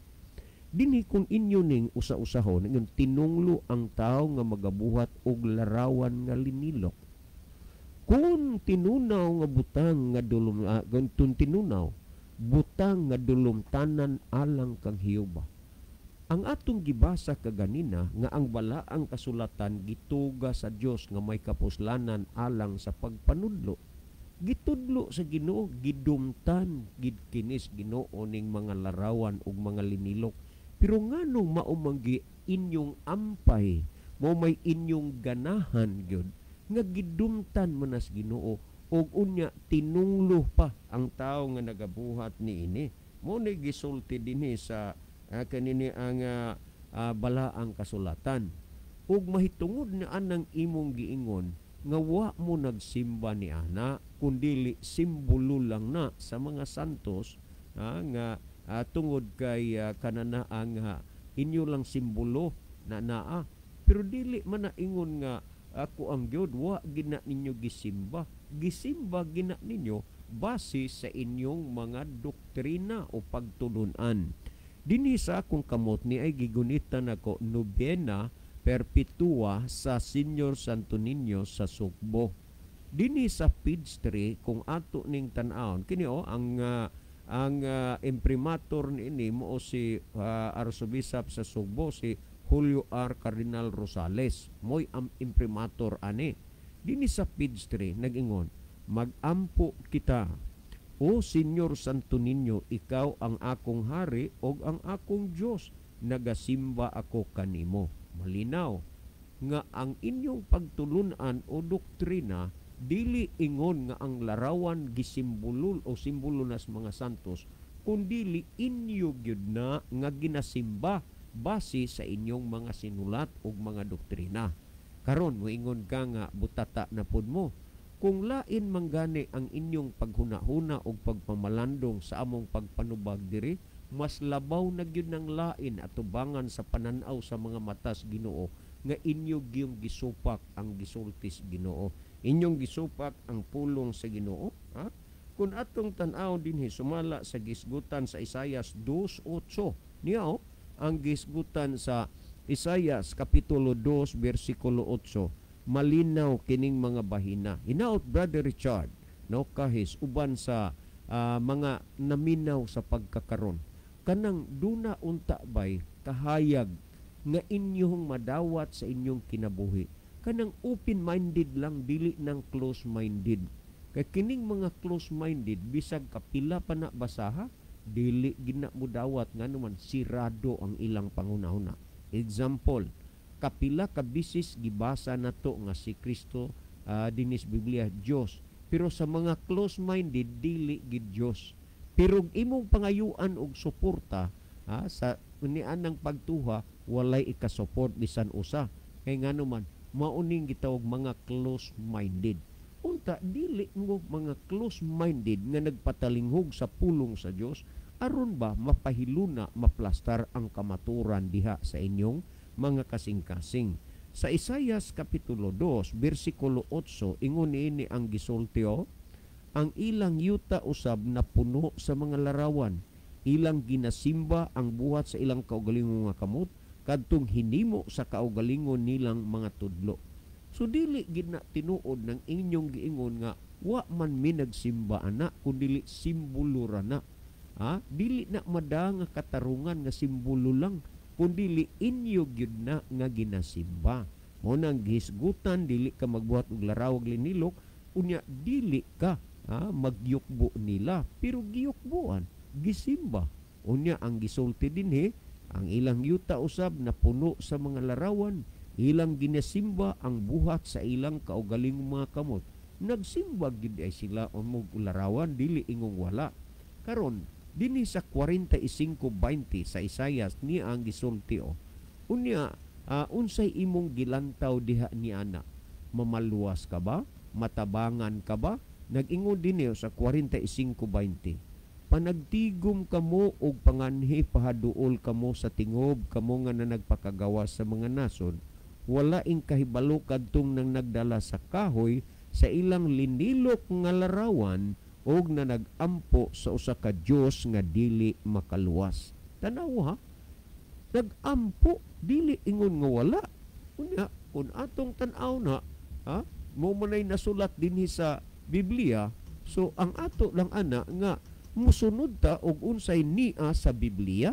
Dinhi, kung inyo ning usa-usahon, ingon tinunglo ang tawo nga magabuhat og larawan nga linilok kung tinunaw nga butang nga dulum, kung tinunaw butang nga dulumtanan alang kang Hiuba. Ang atong gibasa kaganina nga ang balaang kasulatan gituga sa Dios nga may kapuslanan alang sa pagpanudlo. Gitudlo sa Ginoo, gidumtan gid kinis Ginoo ning mga larawan ug mga linilok. Pero nganong mao man gi inyong ampay, mo may inyong ganahan gyud nga gidumtan man nas Ginoo ug unya tinunglo pa ang tawo nga nagabuhat niini? Mo ni gisulti dinhi sa kanini ang balaang kasulatan. Ug mahitungod na anang imong giingon nga wa mo nagsimba ni ana, kundili simbolo lang na sa mga santos, nga tungod kay kanana ang inyo lang simbolo na naa, pero dili man na ingon nga ako ang gyud wa gina ninyo gisimba. Gisimba gina ninyo base sa inyong mga doktrina o pagtulunan. Dinhi sa akong kamot ni ay gigunitan ako nobena perpetua sa Senior Santo Niño sa Sugbo. Dinhi sa page 3, kung ato ning tan-awon kini o ang imprimatur niini mao si Archbishop sa Sugbo, si Julio R. Cardinal Rosales, mo'y ang imprimatur ani. Dinhi sa page 3 nag-ingon, "Magampo kita. O Senyor Santo Niño, ikaw ang akong hari og ang akong Dios, nagasimba ako kanimo." Malinaw nga ang inyong pagtulunan o doktrina dili ingon nga ang larawan gisimbolo o simbolo nas mga santos, kundili inyo gyud na nga ginasimba base sa inyong mga sinulat ug mga doktrina. Karon moingon ka nga butata na pud mo. Kung lain man gani ang inyong paghuna-huna ug pagpamalandong sa among pagpanubag diri, mas labaw na gyud ng lain atubangan sa pananaw sa mga matas Ginoo nga inyo gyung gisupak ang gisultis Ginoo. Inyong gisupak ang pulong sa Ginoo, ha? Kung atong tan-aw dinhi sumala sa gisgutan sa Isayas 2:8. Niya oh, ang gisgutan sa Isayas kapitulo 2 bersikulo 8. Malinaw kining mga bahina. Hinaot, Brother Richard, no, kahis uban sa mga naminaw sa pagkakaron, kanang duna unta bay kahayag nga inyong madawat sa inyong kinabuhi. Kanang open-minded lang, dili nang close-minded. Kay kining mga close-minded, bisag kapila pa na basaha, dili gina mo dawat, ngano man sirado ang ilang panghuna-huna. Example, kapila ka bisis gibasa nato nga si Kristo dinis Biblia Dios, pero sa mga close-minded dili gid Dios. Pero imong pangayuan og suporta, ha, sa nianang pagtuha, walay ikasupport bisan usa. Kay ngano man mauning gitawag mga close-minded. Unta dili mo mga close-minded nga nagpatalinghog sa pulong sa Dios aron ba mapahiluna, maplastar ang kamaturan diha sa inyong mga kasing-kasing. Sa Isayas kapitulo 2 bersikulo 8, ingon niini ang gisulti oh, ang ilang yuta usab napuno sa mga larawan, ilang ginasimba ang buhat sa ilang kaugalingon nga kamot, kadtong hinimo sa kaugalingon nilang mga tudlo. So dili gid na tinuod ng inyong giingon nga wa man mi nagsimba ana, kundili simbolo ra na. Ha? Dili na mada nga katarungan nga simbolo lang, kundili inyo gyud na nga ginasimba. Mo nang gihisgutan dili ka magbuhat og laraw og linilok, unya dili ka ha, magyukbo nila, pero giyukboan, gisimba. Unya ang gisulti dinhi, ang ilang yuta usab napuno sa mga larawan, ilang ginasimba ang buhat sa ilang kaugalingong mga kamot. Nagsimba gid ay sila og larawan, dili ingong wala. Karon dinhi sa 45:20 sa Isayas ni ang gisulti o. Unya unsay imong gilantaw diha ni ana? Mamaluwas ka ba? Matabangan ka ba? Nag-ingon dinhi sa 45:20. Panagtigom kamo og panganhi, pahaduol kamo sa tingob kamo nga nanagpakagawas sa mga nasod. Wala ing kahibalo kadtong nang nagdala sa kahoy sa ilang linilok nga larawan og na nagampo sa usa ka Dios nga dili makaluwas. Tanaw ha, nagampo, dili ingon nga wala. Unya kun atong tan-aw na, ha, mo manay nasulat dinhi sa Biblia, so ang ato lang ana nga musunod ta og unsay nia sa Biblia,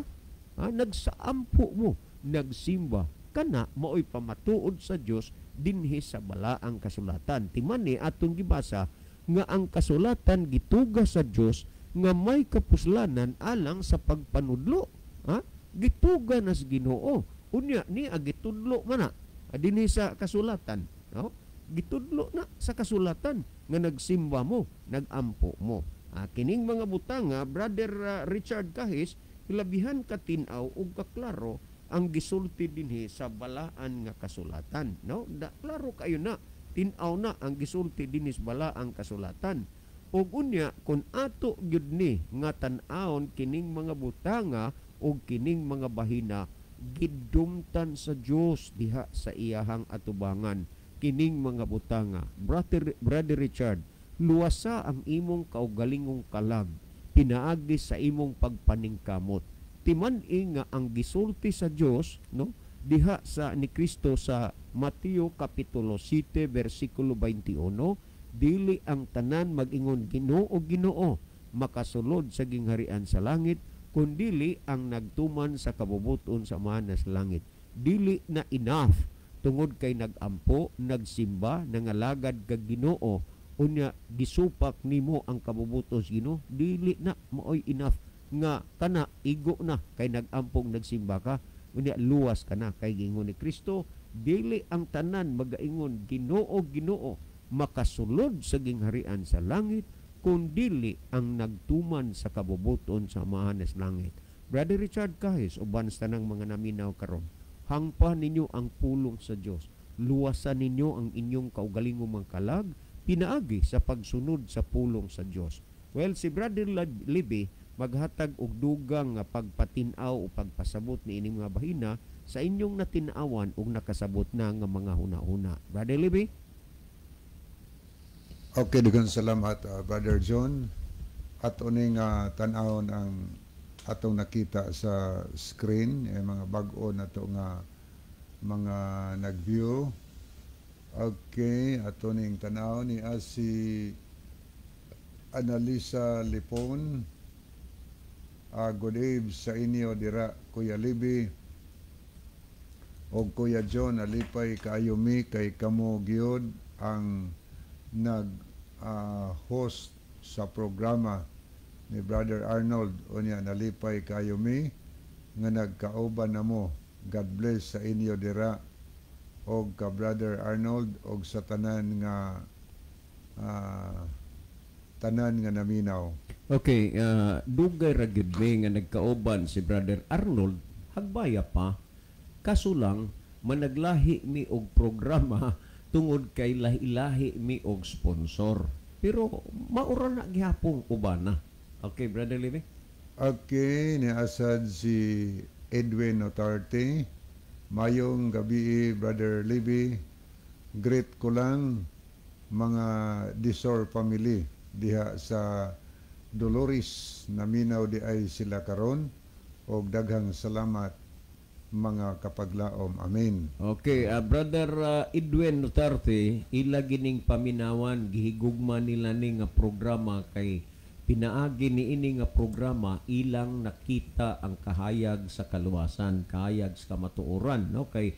ha, nagsaampo mo, nagsimba kana, maoy pamatuod sa Dios dinhi sa balaang kasulatan. Timan ni atong gibasa nga ang kasulatan gituga sa Dios nga may kapuslanan alang sa pagpanudlo, ha? Gituga na sa Ginoo. Unya ni gitudlo man na dinhi sa kasulatan, no? Gitudlo na sa kasulatan nga nagsimba mo, nagampo mo. Kining mga butanga, Brother Richard Kahis, labihan katin-aw ug kaklaro ang gisulti dinhi sa balaan nga kasulatan, no? Da, klaro kayo na, tin-aw na ang gisulti dinhi sa balaang kasulatan. Ug unya kun ato gyud ni nga tan-awon kining mga butanga ug kining mga bahina, gidumtan sa Dios diha sa iyahang atubangan kining mga butanga. Brother Richard, luwasa ang imong kaugalingong kalag pinaagi sa imong pagpaningkamot. Timan-i nga ang gisulti sa Dios, no, diha sa ni Kristo sa Mateo kapitulo 7 bersikulo 21, dili ang tanan mag-ingon Ginoo, Ginoo makasulod sa gingharian sa langit, kundili ang nagtuman sa kabubuton sa Amahan sa langit. Dili na enough tungod kay nagampo, nagsimba, nangalagad kag Ginoo, unya gisupak nimo ang kabubuton sa Ginoo, dili na maoy enough nga kana igo na kay nagampong nagsimba ka, unya luwas ka na. Kay giingon ni Kristo, dili ang tanan magaingon Ginoo, Ginoo makasulod sa gingharian sa langit, kundili ang nagtuman sa kabubuton sa Amahan sa langit. Brother Richard Kahis, uban sa tanang mga naminaw karon, hangpa ninyo ang pulong sa Dios, luwasan ninyo ang inyong kaugalingong mga kalag pinaagi sa pagsunod sa pulong sa Dios. Well, si Brother Libby maghatag og dugang nga pagpatin-aw o pagpasabot ni ining mga bahina sa inyong natin-awan og nakasabot na nga mga huna-huna. Brother Libby? Okay, daghang salamat, Brother John. At uning tan-awon ang atong nakita sa screen, eh, mga bag-o na to nga mga nag-view. Okay, ato ning tan-aw ni si Analisa Lipon. Good eve sa inyo dira, Kuya Libby o Kuya John. Alipay kaayo mi kay kamo gyud ang nag host sa programa ni Brother Arnold. Unya nalipay kaayo mi nga nagkauban namo. God bless sa inyo dira og ka Brother Arnold og sa tanan nga naminaw. Okay, dugay ra gyud mi nga nagkauban si Brother Arnold, hagbaya pa. Kaso lang managlahi mi og programa tungod kay lahi-lahi mi og sponsor. Pero maura na gihapong ubana. Okay, Brother Libby? Okay, niasad si Edwin Notarte. Mayong gabi, Brother Libby. Greet ko lang mga Disor family diha sa Dolores, naminaw di ay sila karon, og daghang salamat mga kapaglaom. Amen. Okay, Brother Edwin Notarte, ila gining paminawan, gihigugma nila ni nga programa kay pinaagi ni ini nga programa ilang nakita ang kahayag sa kaluwasan, kahayag sa kamatuoran, no? Kay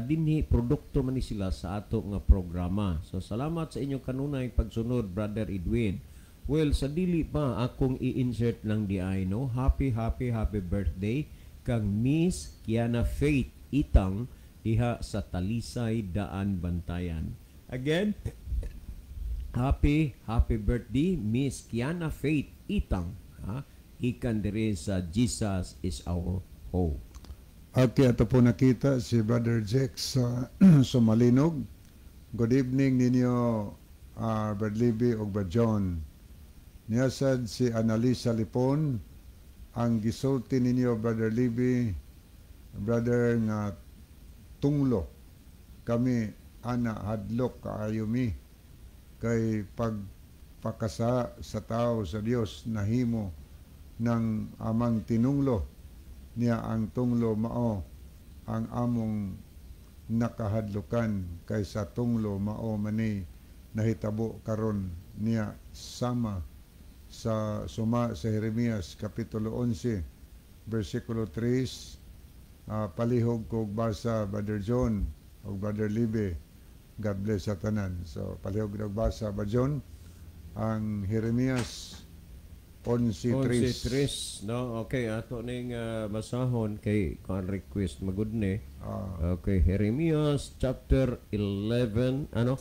dinhi produkto man ni sila sa ato nga programa. So salamat sa inyong kanunay pagsunod, Brother Edwin. Well, sa dili pa, akong i-insert lang di ay, no? Happy, happy, happy birthday kang Miss Kiana Faith Itang diha sa Talisay, Daan, Bantayan. Again, happy, happy birthday, Miss Kiana Faith Itang. Ha? Ikan dire sa Jesus Is Our Hope. Okay, ato po nakita si Brother Jack sa Sumalinog. Good evening ninyo, Brad Libby ug Brad John. Niyasad si Annalisa Lipon, ang gisulti ninyo, Brother Libby, brother, nga tunglo kami ana, hadlok kaayo mi kay pagpakasa sa tao sa Dios nahimo ng amang tinunglo niya. Ang tunglo mao ang among nakahadlukan kay sa tunglo mao mani nahitabo karon niya, sama sa suma sa Jeremias kapitulo 11 bersikulo 3. Palihog kog basa, Brother John ug Brother Libe. God bless sa tanan. So palihog og basa, Brother John, ang Jeremias 11:3. 11:3, no? Okay, ato ning basahon kay kuan, request magud ni. Okay, Jeremias chapter 11, ano?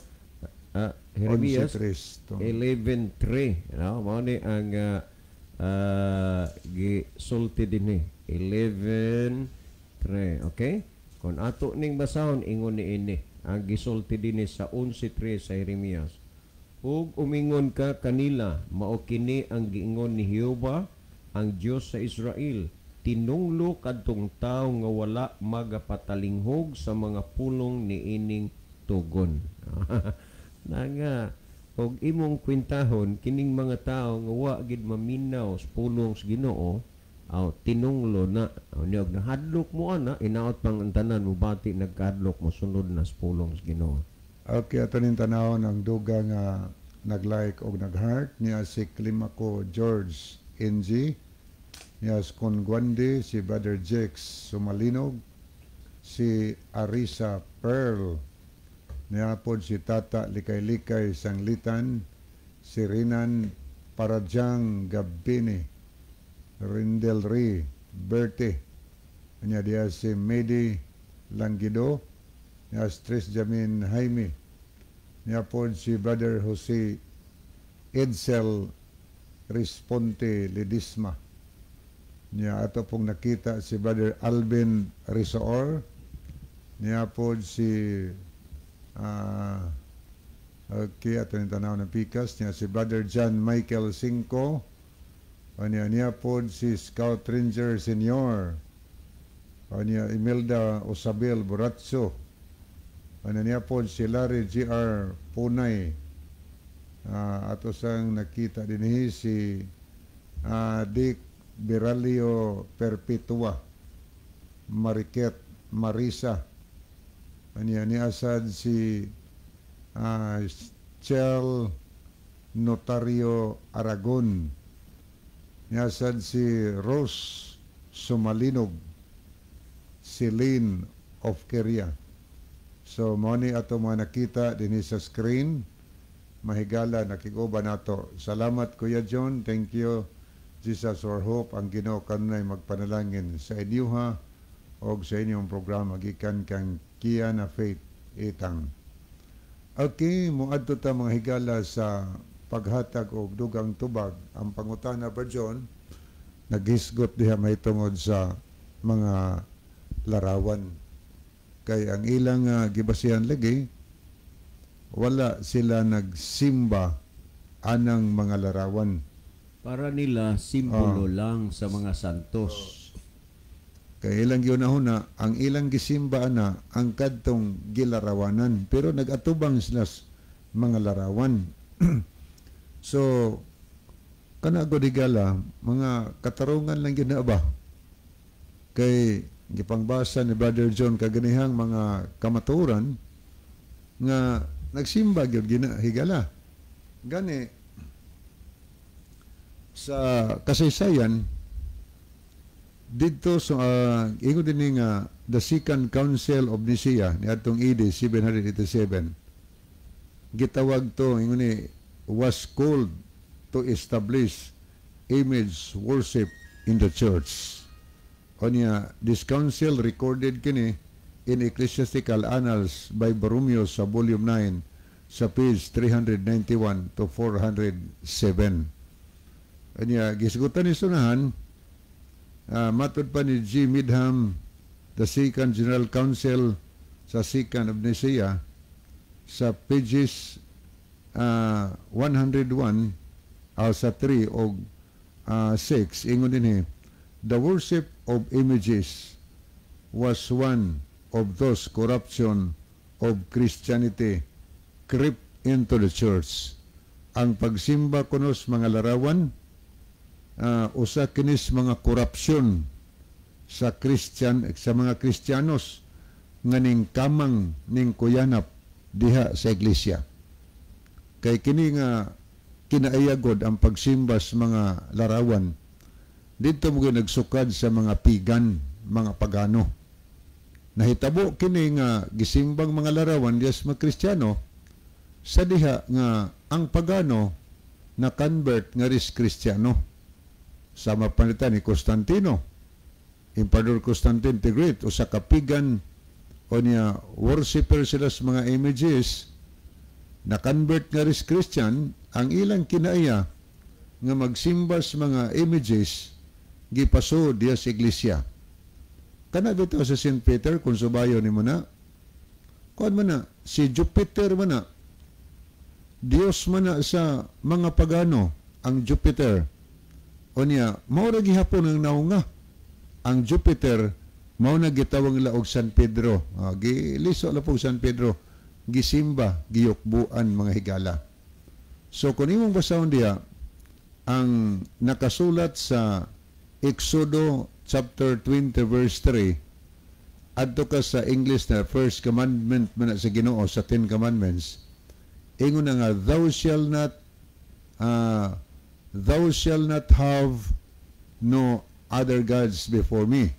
Jeremias 11:3 to. 11:3, no? Mao ni ang gisulti dinhi, 11:3. Okay, kon ato ning basahon, ingon ni ini ang gisulti dinhi sa 11:3 sa Jeremias: "Ug umingon ka kanila, mao kini ang giingon ni Jehova ang Dios sa Israel: Tinunglo kadtong tawo nga wala magapatalinghog sa mga pulong niining tugon." Na nga og imong kwentahon kining mga tawo nga wa gid maminaw sa pulong sa Ginoo, aw tinunglo na. Aw niya og nahadlok mo ana, inaot pang ang tanan mo bati, nagkahadlok mo sunod na sa pulong sa Ginoo. Okay, ato ning tanawon ang duga nga nag-like og nag-heart niya, si Climaco George NG niya, si Conguandi, si Brother Jex Sumalinog, si Arisa Pearl niya pod, si Tata Likay-Likay Sanglitan, si Rinan Paradyang Gabini, Rindel Ri Bertie niya diya, si Medi Langido niya, si Tris Jamin Jaime niya pod, si Brother Jose Edsel Responte Lidisma niya. Ato pong nakita si Brother Alvin Risoor niya pod, si okay, ato yung tanaw ng pikas niya, si Brother John Michael Cinco niya, niya pod si Scout Ranger Senior niya, Imelda Osabel Buratso niya pod, si Larry G.R. Punay. Ato sang nakita dinhi si Dick Biralio Perpetua, Mariket Marisa anya ni asad si Chel Notario Aragon niya, asad si Rose Sumalinog, Celine of Korea. So mao ni ato mga nakita dinhi sa screen. Mahigala, nakiguban nato. Salamat, Kuya John. Thank you. Jesus Our Hope. Ang Ginoo kanunay magpanalangin sa inyuha og sa inyong programa gikan kang Kiana Faith Itang. Okay, muadto ta, mga higala, sa paghatag og dugang tubag. Ang pangutana pa, John, naghisgot diha mahitungod sa mga larawan. Kay ang ilang gibasihan lagi, wala sila nagsimba anang mga larawan. Para nila simbolo lang sa mga santos. Kay ilang giunahuna, ang ilang gisimba ana ang kadtong gilarawanan, pero nagatubang sila mga larawan. So kana gud, higala, mga katarungan lang gyud na ba? Kay gipangbasa ni Brother John kaganihang mga kamaturan nga nagsimba gyud gina, higala. Gani sa kasaysayan didto sa ingon din nga the Second Council of Nicaea niadtong AD 787, gitawag to, ingon ni, was called to establish image worship in the church. Onya, this council recorded kini in Ecclesiastical Annals by Borromeus sa volume 9 sa page 391 to 407. Onya, gisgutan ni sunahan, matod pa ni G. Midham, the Second General Council sa Second of Nicaea, sa pages 101 sa 3 og 6, ingon dinhi, "The worship of images was one of those corruption of Christianity crept into the church." Ang pagsimba kunos mga larawan, usa kinis mga korupsyon sa Christian, sa mga Kristiyanos nga ning kamang ning kuyanap diha sa iglesia. Kay kini nga kinaayagod ang pagsimba sa mga larawan dito mo nagsukad sa mga pagan, mga pagano. Nahitabo kini nga gisimbang mga larawan diya sa mga Kristiyano sa diha nga ang pagano na convert nga ris Kristiyano. Sama panita ni Constantino, Emperor Constantine the Great, usa ka pagan o niya worshipper sila sa mga images, na convert nga ris Christian. Ang ilang kinaaya nga magsimba sa mga images gipasod diya sa iglesia. Kana bitaw sa St. Peter, kung subayo ni mo na kuan man na si Jupiter man na, Diyos man na sa mga pagano ang Jupiter. O niya mao ra gihapon ang naunga ang Jupiter, mao na gitawag nila og San Pedro. Giliso la po San Pedro, gisimba, giyukbuan, mga higala. So kung imong basahon diya ang nakasulat sa Exodo chapter 20 verse 3, adto ka sa English na first commandment man na sa Ginoo sa Ten Commandments, ingon na nga, "Thou shall not have no other gods before me."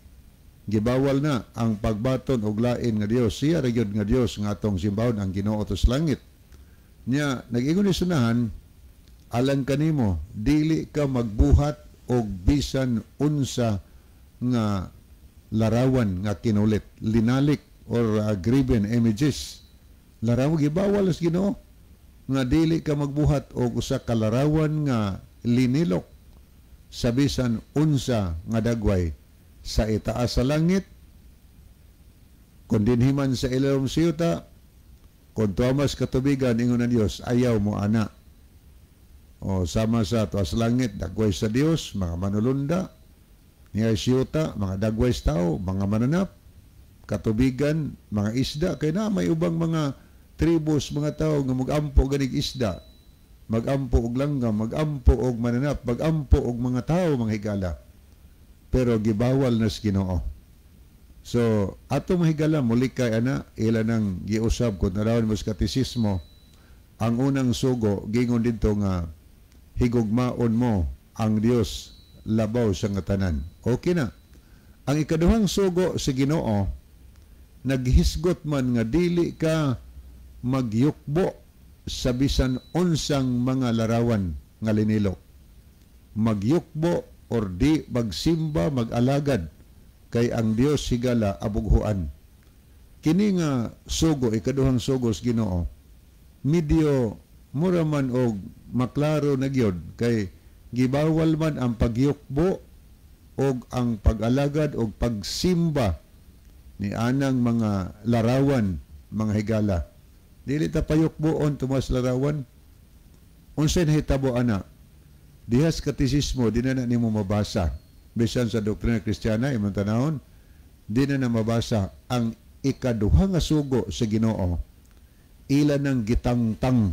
Gibawal na ang pagbaton og lain nga Dios. Siya ra gyud nga Dios nga atong simbahon, ang Ginoo sa langit. Nya nag-ingon ni sunahan, alang kanimo dili ka magbuhat og bisan unsa nga larawan nga kinulit, linalik or graven images. Larawan, gibawal sa Ginoo nga dili ka magbuhat og usa ka larawan nga linilok sa bisan unsa nga dagway sa itaas sa langit, kun dinhi man sa ilalom sa yuta, kun tuamas katubigan. Ingon ng Dios, ayaw mo ana. O sama sa tuas langit, dagway sa Dios, mga manulunda niya, siyuta, mga dagway sa tao, mga mananap, katubigan, mga isda, kay na may ubang mga tribos, mga tao nga magampo ganig isda, magampo og langgam, magampo og mananap, magampo og mga tao, mga higala. Pero gibawal na sa Ginoo. So ato, mga higala, muli kay ana ila nang giusab. Kung narawon mo sa katisismo, ang unang sugo gingon didto nga higugmaon mo ang Dios labaw sa nga tanan. Okay na. Ang ikaduhang sugo sa Ginoo naghisgot man nga dili ka magyukbo sa bisan unsang mga larawan nga linilok. Magyukbo or di magsimba, mag-alagad, kay ang Dios, higala, abughuan. Kini nga sugo, ikaduhang sugo sa Ginoo, medyo mura man og maklaro na gyud kay gibawal man ang pagyukbo og ang pag-alagad og pagsimba ni anang mga larawan, mga higala. Dili ta payukboon tumas larawan. Unsay nahitabo ana? Dihas katisismo, di na na nimo mabasa. Bisan sa doktrina Kristiyana, imong tanawon, di na na mabasa ang ikaduha nga sugo sa Ginoo. Ila nang gitangtang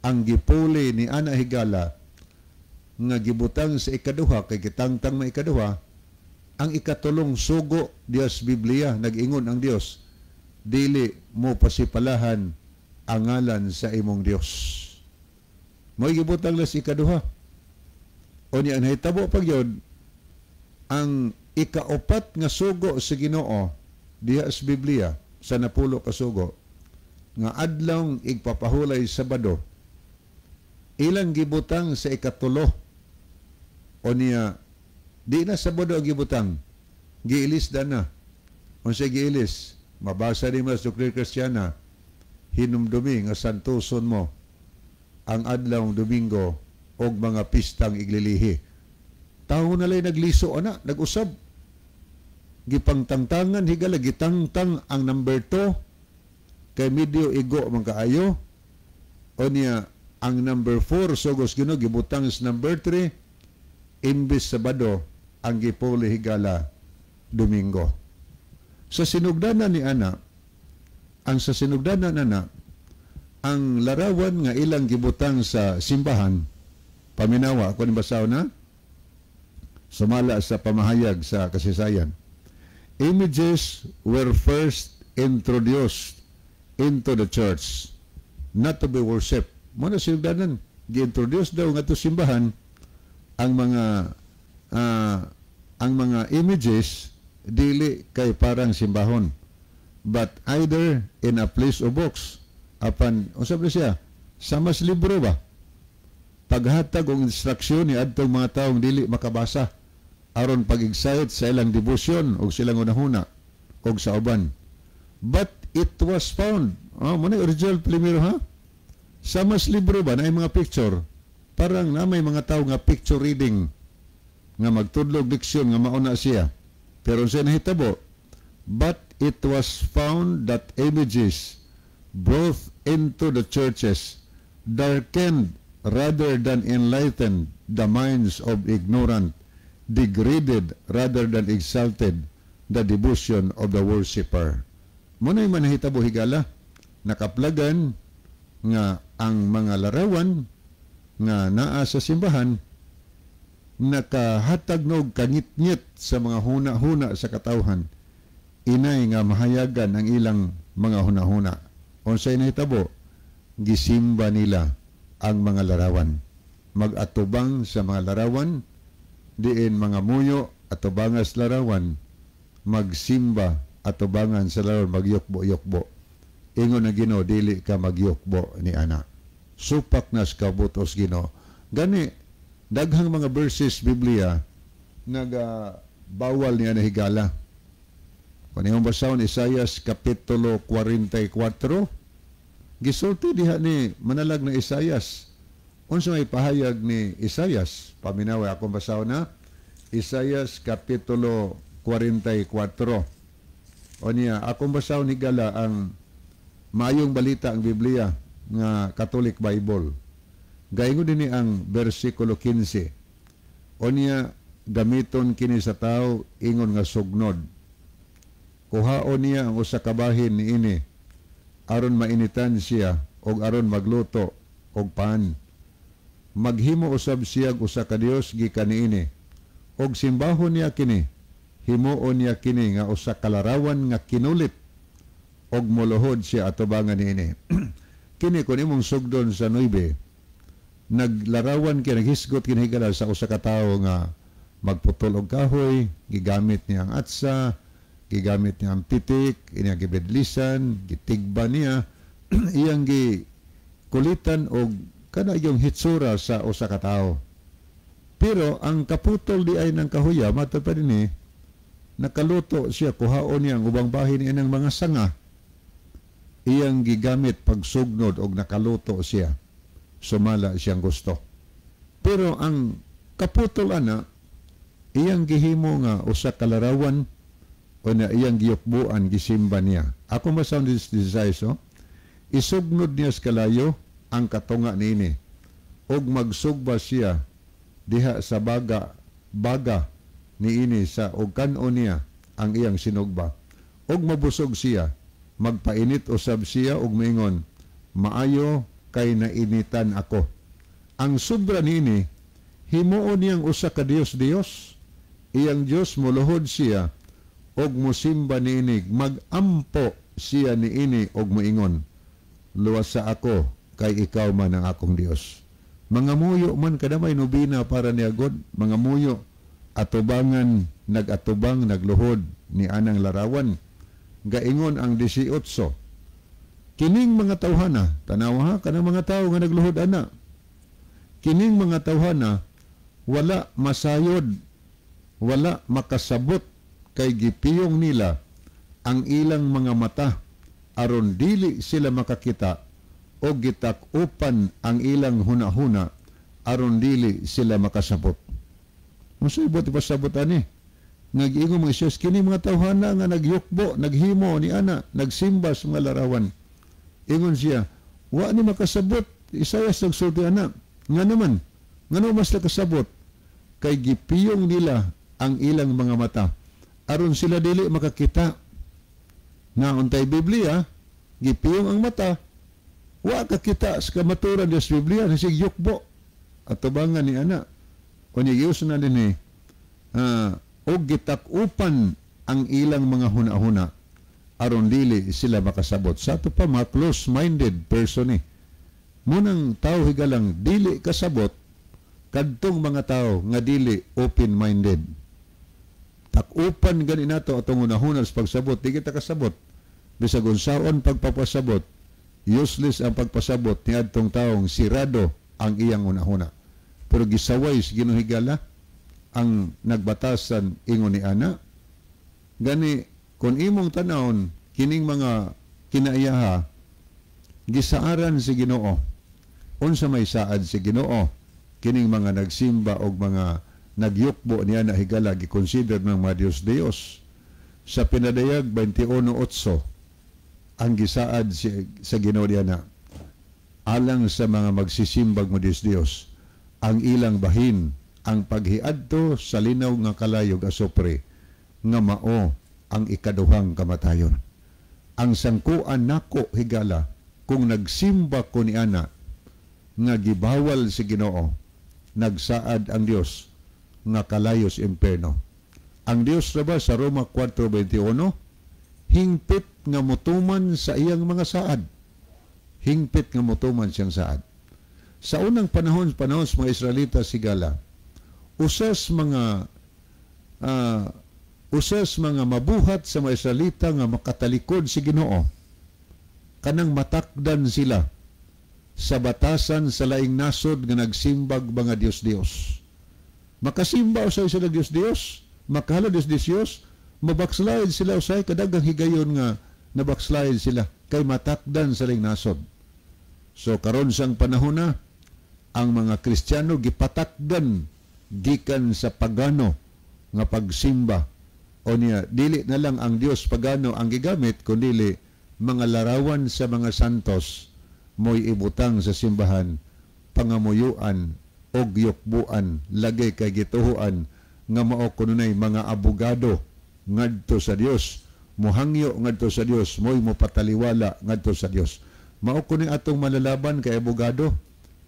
ang gipuli ni ana, higala, nga gibutang sa ikaduha, kay gitangtang na ikaduha ang ikatulong sugo diya sa Biblia. Nag-ingon ang Dios, "Dili mo pasipalahan ang ngalan sa imong Dios." Mo gibutang las ikaduha. O niya ang nahitabo pag yun, ang ikaupat nga sugo sa Ginoo diha sa Biblia sa 10 ka sugo nga adlawng igpapahulay, Sabado. Ilang gibutang sa ikatulo. O niya, di na Sabado ang gibutang. Giilis da na. Unsa giilis? Mabasa ni mas Doctrina Cristiana, hinumdumi nga santuson mo ang adlaw Domingo og mga pistang iglilihi. Tao na lay nagliso ana, nag-usab. Gipangtangtangan higala, gitangtang ang number 2 kay medyo igo man kaayo. O niya ang number 4 sugos Ginoo gibutang sa number 3 imbes Sabado ang gipuli higala Domingo. Sa sinugdanan ni ana, ang sa sinugdanan ana, ang larawan nga ilang gibutang sa simbahan, paminawa, ako ni basaw na, sumala sa pamahayag sa kasaysayan. Images were first introduced into the church, not to be worshipped. Muna sinugdanan, gi-introduce daw nga to simbahan ang mga images dili kay parang simbahon, but either in a place of books, apan unsa ba siya sa mas libro ba, paghatag og instruksyon ni adtong mga taong dili makabasa aron pag-excite sa ilang debosyon og silang hunahuna og sa uban. But it was found, oh, mo na original primero ha, sa mas libro ba na mga picture, parang na may mga tao nga picture reading nga magtudlog leksyon nga mauna siya. Pero siya nahitabo, but it was found that images brought into the churches darkened rather than enlightened the minds of ignorant, degraded rather than exalted the devotion of the worshipper. Muna yung manahitabo higala, nakaplagan nga ang mga larawan nga naa sa simbahan nakahatag nog kangitngit sa mga huna-huna sa katawhan, inay nga mahayagan ang ilang mga huna-huna. Unsay nahitabo? Gisimba nila ang mga larawan, mag-atubang sa mga larawan, diin mga muyo atubangas larawan, magsimba atubangan sa larawan, magyukbo-yukbo. Ingon na Ginoo, dili ka magyukbo ni ana, supak na sa kabutos Ginoo. Gani daghang mga verses Biblia naga bawal niya na higala. Kung iyong basahon Isayas Kapitulo 44, gisulti diha ni manalag na Isayas. Unsa may pahayag ni Isayas? Paminaway, akong basahon na Isayas Kapitulo 44. O niya, akong basahon higala ang Maayong Balita ang Biblia nga Catholic Bible. Gaingon dinhi ang versikulo 15. O niya, gamiton kini sa tao ingon nga sugnod. Kuhaon niya ang usa ka bahin niini aron mainitan siya og aron magluto og pan. Maghimo usab siya og usa ka dios gikan niini og simbahon niya kini. Himuon niya kini nga usa ka larawan nga kinulit og moluhod siya atubangan niini. Kini kun imong sugdon sa 9, naglarawan kini, naghisgot kini higala sa usa ka tawo nga magputol og kahoy, gigamit niya ang atsa, gigamit niya ang pitik, iyang gibedlisan, gitigba niya, iyang gi kulitan og kana yung hitsura sa usa ka tawo. Pero ang kaputol di ay ng kahuya, matod pa dinhi, nakaluto siya, kuhaon niya ang ubang bahin niya ng mga sanga, iyang gigamit pagsugnod og nakaluto siya, sumala siyang gusto. Pero ang kaputol ana, iyang gihimo nga usa ka larawan o na iyang giyukbuan, gisimba niya. Ako masound this desires, oh? Isugnod niya sa kalayo ang katunga niini og magsugba siya diha sa baga baga niini sa og kan-on niya ang iyang sinugba og mabusog siya. Magpainit usab siya og moingon, "Maayo kay nainitan ako." Ang sobra niini, himuon niyang usa ka Dios Dios, iyang Dios. Moluhod siya og musimba niini, magampo siya niini og moingon, "Luwasa ako kay ikaw man ang akong Dios." Mga muyo man kada may nobina para ni agod, mga muyo atubangan, nagatubang, nagluhod ni anang larawan. Gaingon ang 18, kining mga tawhana, tanawa ha, kanang mga tawo nga nagluhod ana. Kining mga tawhana wala masayod, wala makasabot, kay gipiyong nila ang ilang mga mata aron dili sila makakita, o gitak-upan ang ilang hunahuna aron dili sila makasabot. Unsay buot ipasabot ani? Nag-ingon mga Diyos, kini mga tawhana nga nagyukbo, naghimo ni ana, nagsimba sa mga larawan. Ingon siya, wa ni makasabot. Isayas nagsulti ana. Nga naman, ngano mas nakasabot? Kay gipiyong nila ang ilang mga mata aron sila dili makakita. Nga untay Biblia, gipiyong ang mata, wa kakita sa kamaturan sa Biblia, nasig yukbo. Atubangan ni ana. Unya gius na din og gitak-upan ang ilang mga huna-huna aron dili sila makasabot. Sa ato pa, mga close-minded person eh. Munang tao higalang dili kasabot kadtong mga tao nga dili open-minded. Tak-upan gani nato atong hunahuna sa pagsabot, di kita kasabot. Bisag unsaon pagpapasabot, useless ang pagpasabot ni adtong taong sirado ang iyang hunahuna. Pero gisaway sa Ginoo higala ang nagbatasan ingon ni ana. Gani kung imong tanawon kining mga kinaiyaha, gisaaran si Ginoo. Unsa may saad si Ginoo kining mga nagsimba og mga nagyukbo niya na higala, gikonsider ng mga Diyos-Diyos? Sa Pinadayag 21:8, ang gisaad sa Ginoo niya na alang sa mga magsisimbag mo Diyos-Diyos, ang ilang bahin ang paghiadto sa linaw nga kalayog asopre nga mao ang ikaduhang kamatayon. Ang sangkuan nako higala kung nagsimba ko ni ana nga gibawal si Ginoo, nagsaad ang Dios nga kalayos imperno. Ang Dios ra ba sa Roma 4:21 hingpit nga mutuman sa iyang mga saad. Hingpit nga mutuman siyang saad. Sa unang panahon, panahon sa mga Israelita sigala, usas mga mabuhat sa mga Israelita nga makatalikod si Ginoo, kanang matakdan sila sa batasan sa laing nasod nga nagsimbag mga Dios-Dios. Makasimba usay sila Dios-Dios, makahala Dios-Dios, mabackslide sila usay kadagang higayon nga nabackslide sila kay matakdan sa laing nasod. So karon sang panahon na ang mga Kristiyano gipatakdan gikan sa pagano nga pagsimba. O niya, dili na lang ang Dios pagano ang gigamit, kundili mga larawan sa mga santos mo'y ibutang sa simbahan, pangamuyuan og yukbuan, lagay kay gituhuan nga mao kununay mga abogado ngadto sa Dios, mohangyo ngadto sa Dios, mo'y mopataliwala ngadto sa Dios. Mao kuno atong malalaban kay abogado,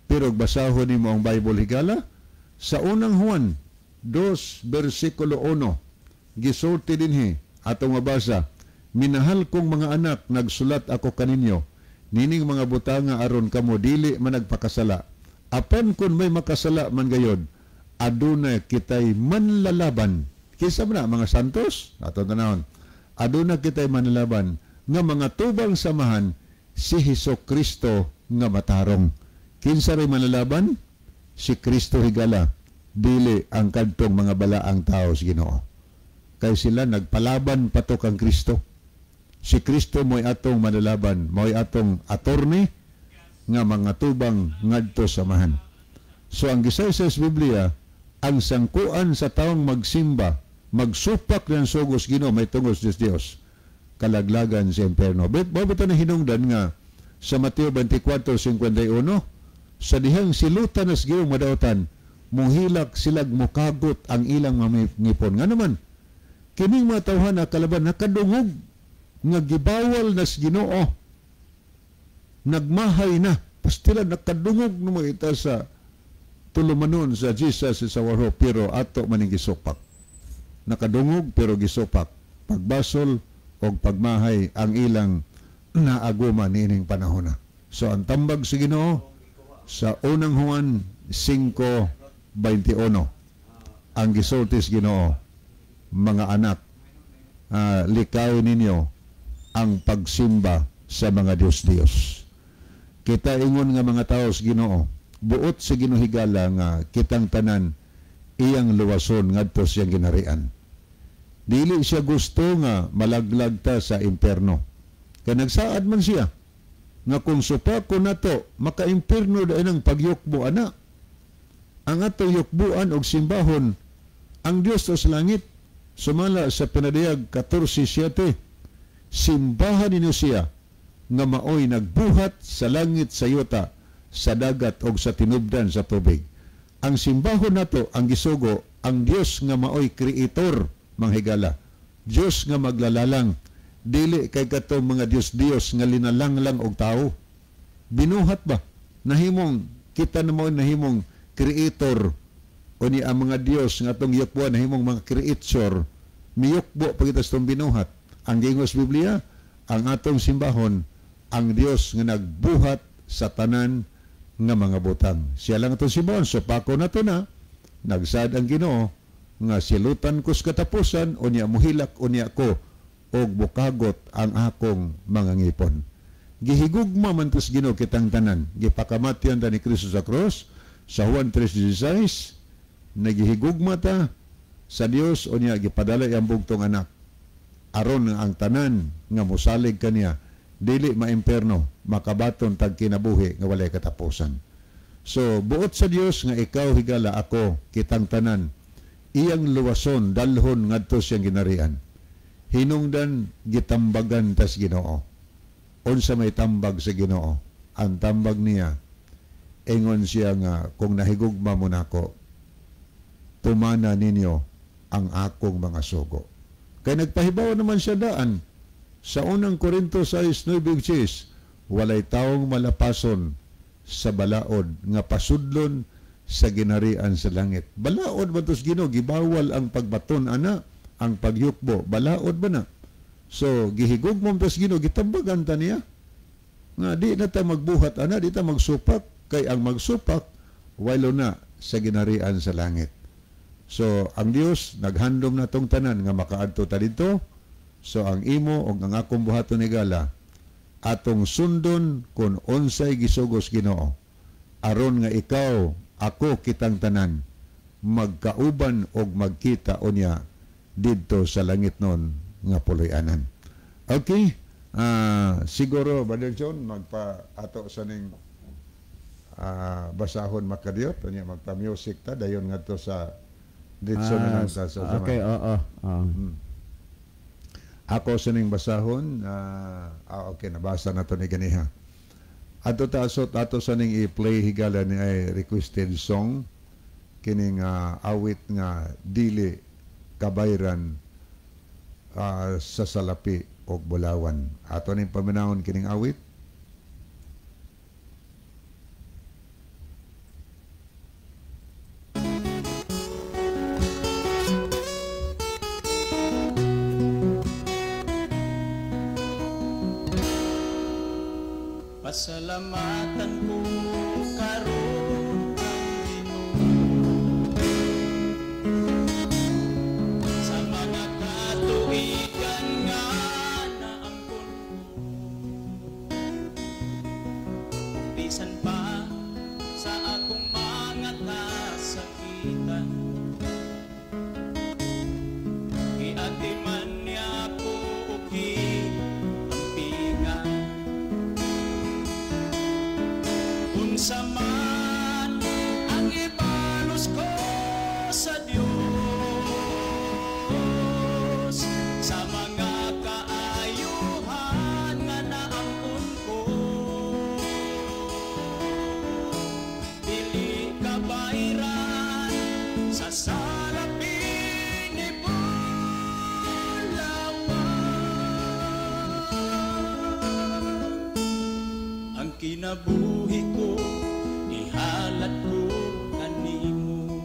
pero basahon nimo ang Bible higala sa unang Juan 2 versikulo 1, gisulti dinhi atong mabasa, minahal kong mga anak, nagsulat ako kaninyo nining mga butanga aron kamo dili managpakasala. Apan kun may makasala man gayod, aduna kitay manlalaban. Kinsa man na mga santos? Ato tanawon. Aduna kitay manlalaban nga mga tubang samahan si Hesus Kristo nga matarong. Kinsa ray manlalaban? Si Kristo higala, dili ang kadtong mga balaang tao sa Ginoo. Kay sila nagpalaban patok ang Kristo. Si Kristo mo'y atong manlalaban, mo'y atong attorney nga mga tubang ngadto samahan. So ang gisaysay sa Biblia, ang sangkuan sa taong magsimba, magsupak ng sugos Ginoo may tungos Diyos Dios, kalaglagan sa impierno. Mao na hinungdan nga sa Mateo 24:51, sa dihang silutan nas Ginoo madautan, muhilak silag mukagot ang ilang mga ngipon. Nga naman, kining mga tawhana kalaban nakadungog nga gibawal nas Ginoo, nagmahay na, pastila nakadungog no mga ita sa tulumanon sa Jesus sa warho, pero ato maning gisupak. Nakadungog pero gisupak. Pagbasol o pagmahay ang ilang naaguma niining panahon na. So ang tambag sa Ginoo sa unang Juan 5:21, ang gisulti sa Ginoo, mga anak, likawin ninyo ang pagsimba sa mga Diyos-Diyos. Kita ingon nga mga tao sa Ginoo, Buot sa Ginoo higala nga kitang tanan iyang luwason ngadto siyang ginarian. Dili siya gusto nga malaglag ta sa impierno. Kay nagsaad man siya nga kung supako nato maka-impierno dahil ang pagyukbo ana. Ang ato yukbuan og simbahon ang Dios sa langit. Sumala sa Pinadayag 14:7, simbahan ninyo siya nga maoy nagbuhat sa langit, sa yuta, sa dagat og sa tinubdan sa tubig. Ang simbahon nato ang gisugo ang Dios nga maoy creator, manghigala. Dios nga maglalalang, dili kay katong mga Dios-Dios nga linalanglang og tao. Binuhat ba nahimong kita na maoy nahimong creator, o ni ang mga Dios nga atong yukbuan nahimong mga creature, miyukbo pagita sa itong binuhat. Ang gingos Biblia, ang atong simbahon ang Dios nga nagbuhat sa tanan nga mga butang. Siya lang atong simbahon. So pako na to na nagsaad ang Ginoo nga silutan ko sa katapusan, unya muhilak unya ko og bukagot ang akong mga ngipon. Gihigugma man tos Ginoo kitang tanan. Gipakamatyan ta ni Kristo sa cross sa Juan 3:16, nagihigugma ta sa Dios unya gipadala iyang bugtong anak aron ang tanan nga mosalig kaniya dili maimperno, makabaton tag kinabuhi nga walay katapusan. So buot sa Dios nga ikaw higala, ako, kitang tanan iyang luwason dalhon ngadto siyang ginarian. Hinungdan gitambagan tas Ginoo. Unsa may tambag sa Ginoo? Ang tambag niya, ingon siya nga kung nahigugma mo nako, tumana ninyo ang akong mga sugo. Kay nagpahibaw naman siya daan sa unang Korinto 6:9, walay taong malapason sa balaod nga pasudlon sa ginarian sa langit. Balaod ba tos Ginoo? Gibawal ang pagbaton ana, ang pagyukbo, balaod ba na? So gihigugma tos Ginoo, gitambagan ta niya nga di na ta magbuhat ana, di ta magsupak, kay ang magsupak walo na sa ginarian sa langit. So ang Dios naghandom na tong tanan nga makaadto ta didto. So ang imo og ang akong buhaton ni gala, atong sundon kun unsay gisugos Ginoo, aron nga ikaw, ako, kitang tanan magkauban og magkita unya didto sa langit nun nga puloy-anan. Okay, siguro Brother John magpa ato sa ning basahon makadiyot unya magpa-music ta dayon ngadto sa didto na lang ta sa zaman. Okay, oo. Ako sa ning basahon, okay, nabasa na to ni ganiha. Ato ta ato sa ning i-play higala ni ay requested song kining awit nga dili kabayran sa salapi og bulawan. Ato ning paminawon kining awit. Pasalamatan ko karon ang Ginoo sa mga katuigan nga naangkon ko. Bisan pa sa akong mga kasakitan, giatiman niya ako og giampingan. Unsa man ang ibalos ko sa Dios sa mga kaayuhan nga naangkon ko, dili kabayran sa salapi ni bulawan. Ang kinabuhi ko ihalat ko kanimo,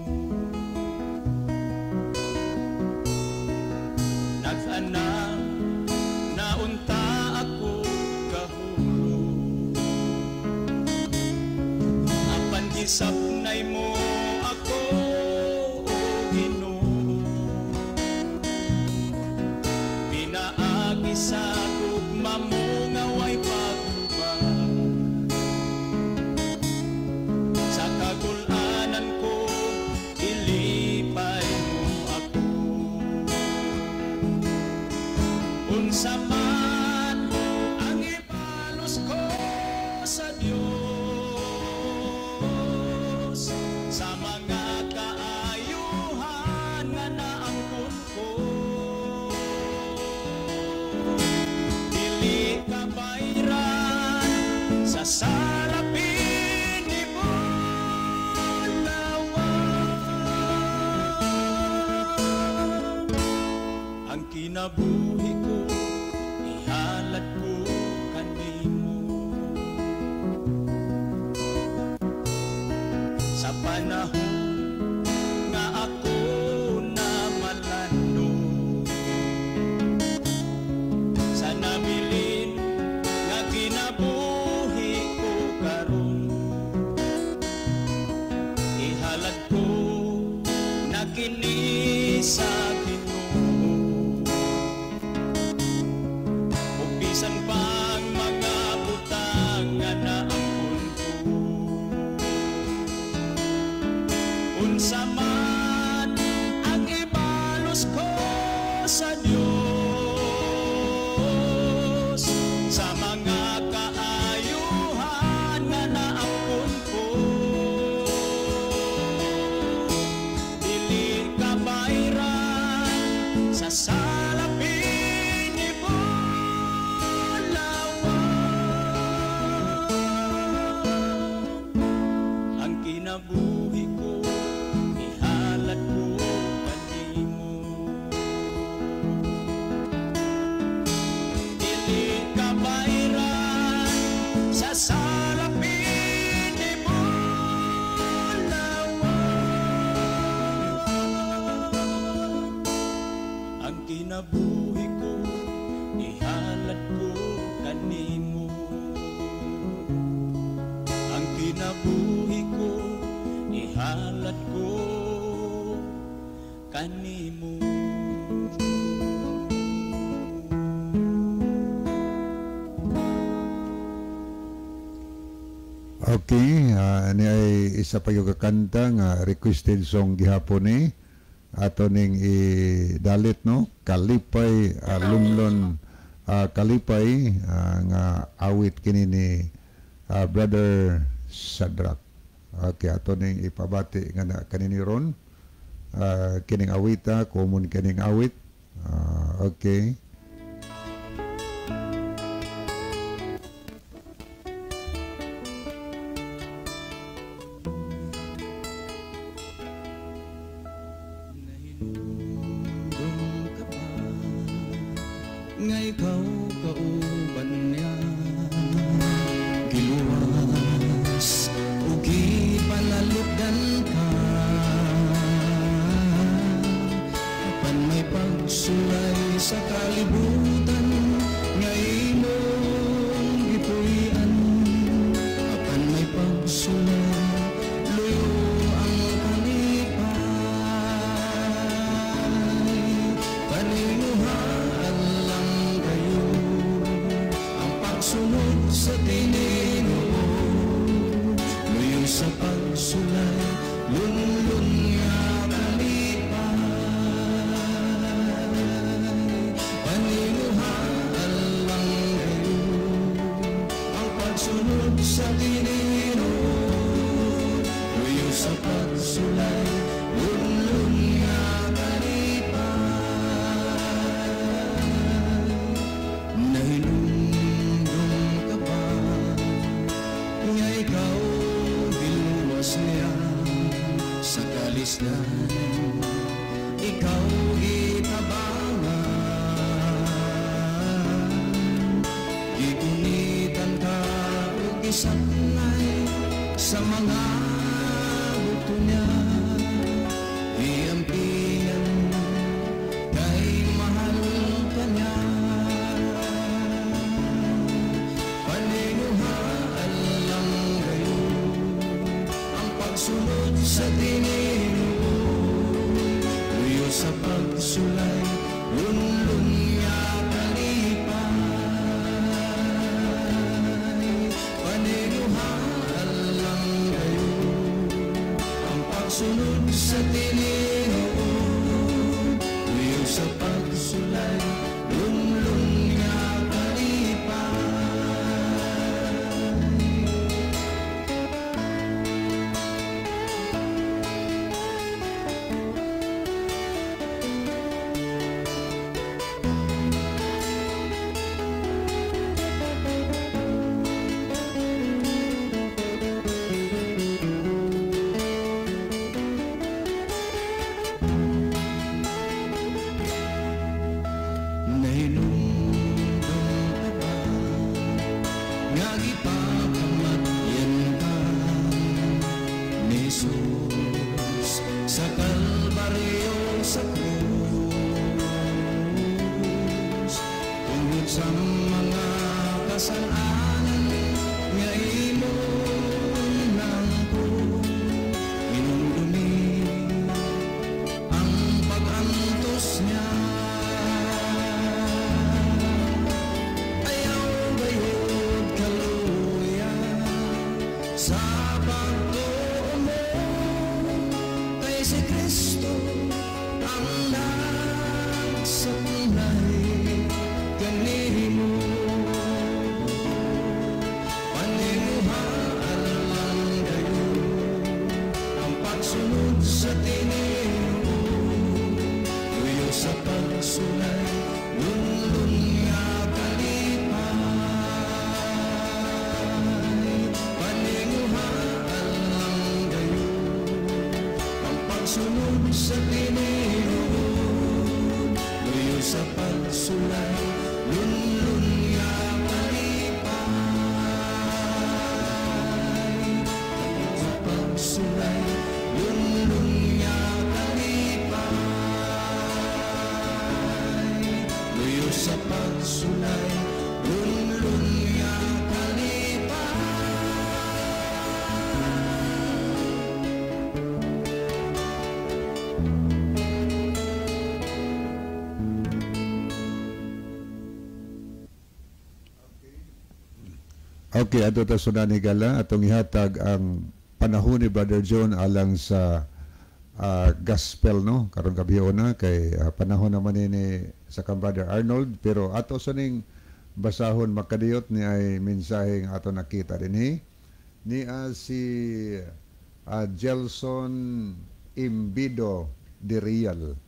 nag-anam naunta ako kahulog, apan gisapnay mo ako, o Ginoo, pinaagi sa gugma mo nga way pagubang. Sa kinabuhi ko ihalad ko kanimo. Sa panahon nga ako na malano, sa nabilin nga kinabuhi ko karon, ihalad ko na kini sa Ginoo. Ug bisan pang mga butang nga naangkon ko, unsa man ang ibalos ko sa Dios sa mga kaayuhan nga naangkon ko, dili kabayran sa salapin ni Bulawan. Ang kinabuhi ko ihalad ko kanimo. Dili kabayran sa salapin ni Bulawan. Ang kinabuhi ko ihalad ko kanimo. Ang kinabuhi ko ihalad ko kanimo. Okay, ani ay isa pa yung kanta nga requested song gihapon ni ato ning idalit, no, Kalipay, Lumlon, Kalipay, nga awit kini ni Brother Shadrach. Okay, ato ning ipabati nga na kanini ron, kining awita, common kining awit. Okay. Nahinumdum ka ba nga ikaw kauban niya, giluwas o gipanalipdan ka, apan may pagsulay sa kalibutan nga imong gipuy-an, apan may pagsulay luyo ang kalipay. Paninguhaan lang kayo ang pagsunod sa tininoo, luyo sa pagsulay, lunlun nga kalipay. Paninguhaan lang kayo ang pagsunod sa tininoo, luyo sa pagsulay, lunlun nga kalipay. Nahinumdum ka ba nga ikaw giluwas niya sa kalisdan, ikaw gitabangan, gigunitan ka ug gisaknay sa mga buto niya, iampian kay mahal ka niya. Paninguhaan lang kayo ang pagsunod sa tininoo, luyo sa pagsulay, lunlun nga kalipay. Paninguhaan lang kayo ang pagsunod sa tininoo, luyo sa pagsulay, lunlun nga kalipay. Jesus sa Kalbaryo, sa krus, tungod sa mga kasalanan nga imong nangkon, hinumdumi ang pag-antos niya. Ayaw gayod kaluya sa pagtuo mo, kay si Kristo ang nagsaklay kanimo. Paninguhaan lang gayon ang pagsunod sa tinuod, luyo sa pagsulay, lunlun nga kalipay. Paninguhaan lang gayon ang pagsunod sa tinuod, luyo sa pagsulay, lunlun nga kalipay. Sa pagsulay, lunlun nga kalipay. Luyo sa pagsulay, lunlun nga kalipay. Okay, ato ta sudan ni gala atong ihatag ang panahon ni Brother John alang sa gospel, no, karon gabi na kay panahon naman ni sa kang Brother Arnold, pero ato sa ning basahon makadiyot ni ay mensahe nga ato nakita dinhi ni si Jelson Imbido de Real.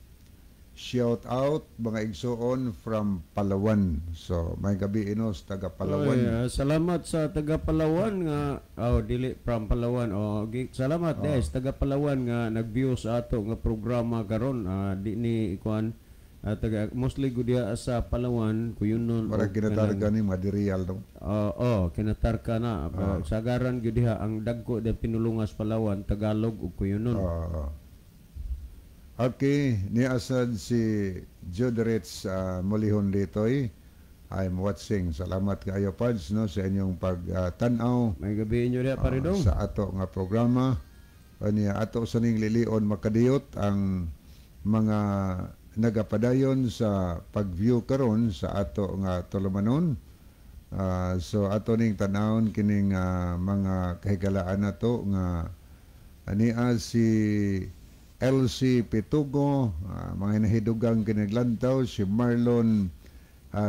Shout out mga igsoon from Palawan. So may gabi inos taga Palawan. Oy, salamat sa taga Palawan nga, oh, dili from Palawan. Oh, salamat guys taga Palawan nga nag-view sa ato nga programa karon. Di ni ikuan, taga mostly gud diha sa Palawan, Cuyunon. Para kinatarka ni mga Real, no. Oo, kinatarka na. Sagaran gyud diha ang dagko de pinulungas Palawan, Tagalog ug Cuyunon. Okay, ni asad si Juderitz Mulihon Litoy. I'm watching. Salamat kaayo Pads, no, sa inyong pagtan-aw. May gabi inyo diha paridong. Sa ato nga programa. Ania ato sa ning lilion makadiyot ang mga nagapadayon sa pag-view karon sa ato nga tulumanon. So ato ning tan-awon kining mga kahigalaan nato nga ania si LC Pitugo, mga hinahidugang kinaglantaw, si Marlon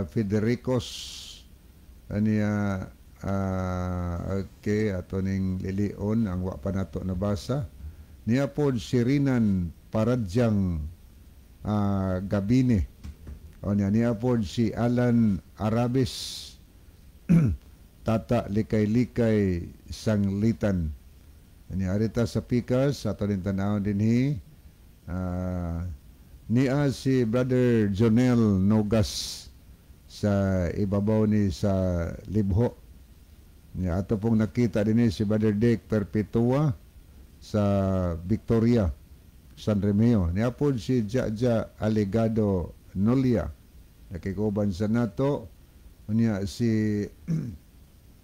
Federicos, ania okay, ato ning lilion ang wa pa nato nabasa. Niya pod si Rinan Paradyang Gabine. O niya pod si Alan Arabis Tata Likay-Likay Sanglitan. Niya arita sa Pikas, ato ning tan-awon dinhi. Niya si Brother Jonel Nogas sa ibabaw ni sa Libho. Niya ato pong nakita dinhi si Brother Dick Perpetua sa Victoria, San Remeo. Niya po si Jaja Alegado Nolia, nakikuban sa nato. Niya si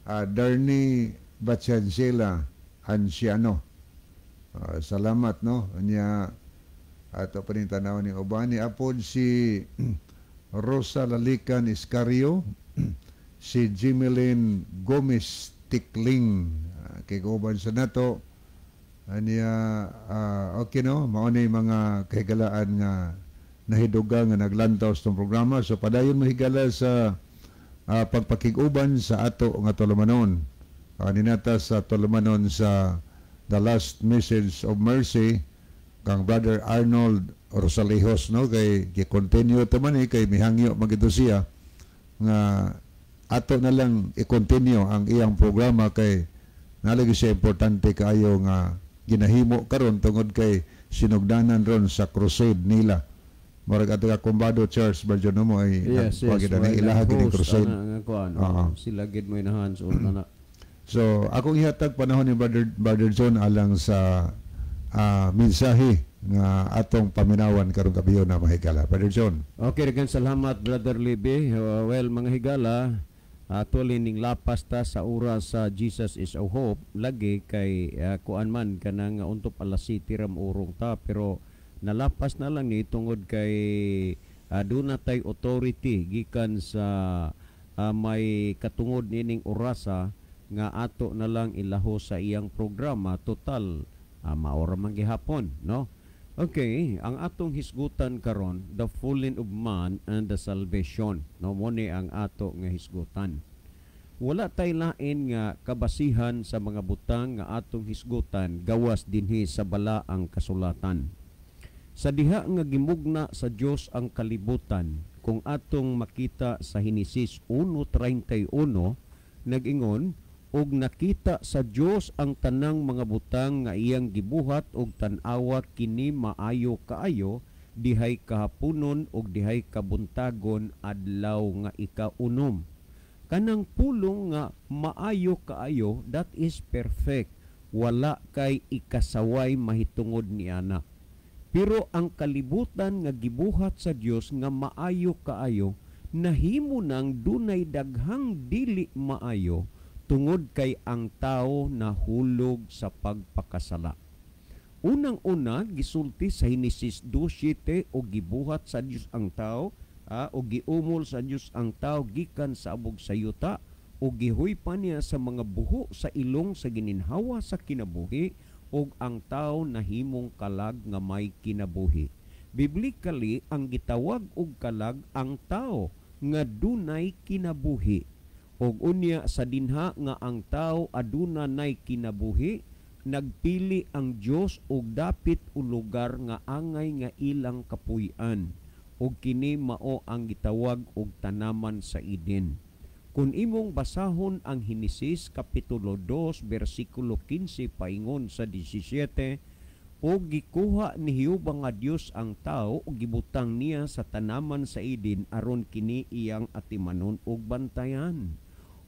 Darnie Bachancela Anciano. Salamat, no. Niya ato pa rin tanaw ni uban. Niya po si Rosa Lalican Iscario, si Jimelin Gomez Tikling, kikuban sa nato. Aniya okay, no, mao ni mga kahigalaan nga nahidugang nga naglantaw sa programa. So padayon mahigala sa pagpakig-uban sa ato nga tulumanon. Ninata sa tulumanon sa The Last Message of Mercy kang Brother Arnold Rosalejos, no, kay gi-continue ta man kay mihangyo magito siya nga ato na lang i-continue ang iyang programa kay nalagi siya importante kaayo nga ginahimo karon tungod kay sinugdanan ron sa crusade nila. Murag ato ka Kumbado Church Virgin mo ay yes, na ilaha gid crusade. Sila gid mo inahan so na. So akong ihatag panahon ni Brother John alang sa Mensahe nga atong paminawan karong gabi na, mga higala. Brother John. Okay, daghang salamat, Brother Libby. Well, mga higala, actually ning lapas ta sa oras sa Jesus is a Hope lagi kay kuan man kanang untop alas 7 ram urong ta, pero nalapas na lang ni tungod kay aduna tay authority gikan sa may katungod nining orasa nga ato na lang ilaho sa iyang programa. Total, maora man gihapon, no? Okay, ang atong hisgutan karon, the falling of man and the salvation, no? Mo ni ang ato nga hisgutan. Wala tay lain nga kabasihan sa mga butang nga atong hisgutan gawas dinhi sa balaang kasulatan. Sa diha nga gimugna sa Dios ang kalibutan, kung atong makita sa Henesis 1:31, nag-ingon, "Ug nakita sa Dios ang tanang mga butang nga iyang gibuhat ug tan-awa kini maayo kaayo. Dihay kahaponon ug dihay kabuntagon, adlaw nga ikaunom." Kanang pulong nga maayo kaayo, that is perfect. Wala kay ikasaway mahitungod niana. Pero ang kalibutan nga gibuhat sa Dios nga maayo kaayo, nahimo nang dunay daghang dili maayo tungod kay ang tao nahulog sa pagpakasala. Unang-una, gisulti sa Henesis 2:7, o gibuhat sa Dios ang tao, o giumol sa Dios ang tao gikan sa abog sa yuta, o gihuypa niya sa mga buho sa ilong sa gininhawa sa kinabuhi, ug ang tao nahimong kalag nga may kinabuhi. Biblically, ang gitawag og kalag ang tao nga dunay kinabuhi. Og unya sa dinha nga ang tao aduna nay kinabuhi, nagpili ang Dios og dapit o lugar nga angay nga ilang kapuy-an. Og kini mao ang gitawag og tanaman sa Eden. Kung imong basahon ang Henesis kapitulo 2 bersikulo 15 paingon sa 17, "Og gikuha ni Jehova nga Dios ang tao ug gibutang niya sa tanaman sa Eden aron kini iyang atimanon ug bantayan.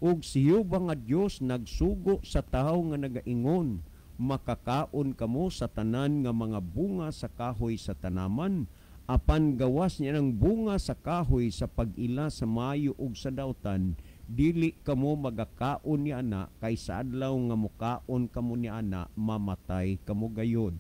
Ug si Jehova nga Dios nagsugo sa tao nga nagaingon, 'Makakaon kamo sa tanan nga mga bunga sa kahoy sa tanaman, apan gawas niya ng bunga sa kahoy sa pag-ila sa maayo ug sa dautan, dili kamo magakaon niana, kay sa adlaw nga mukaon kamo niana, mamatay kamo gayod.'"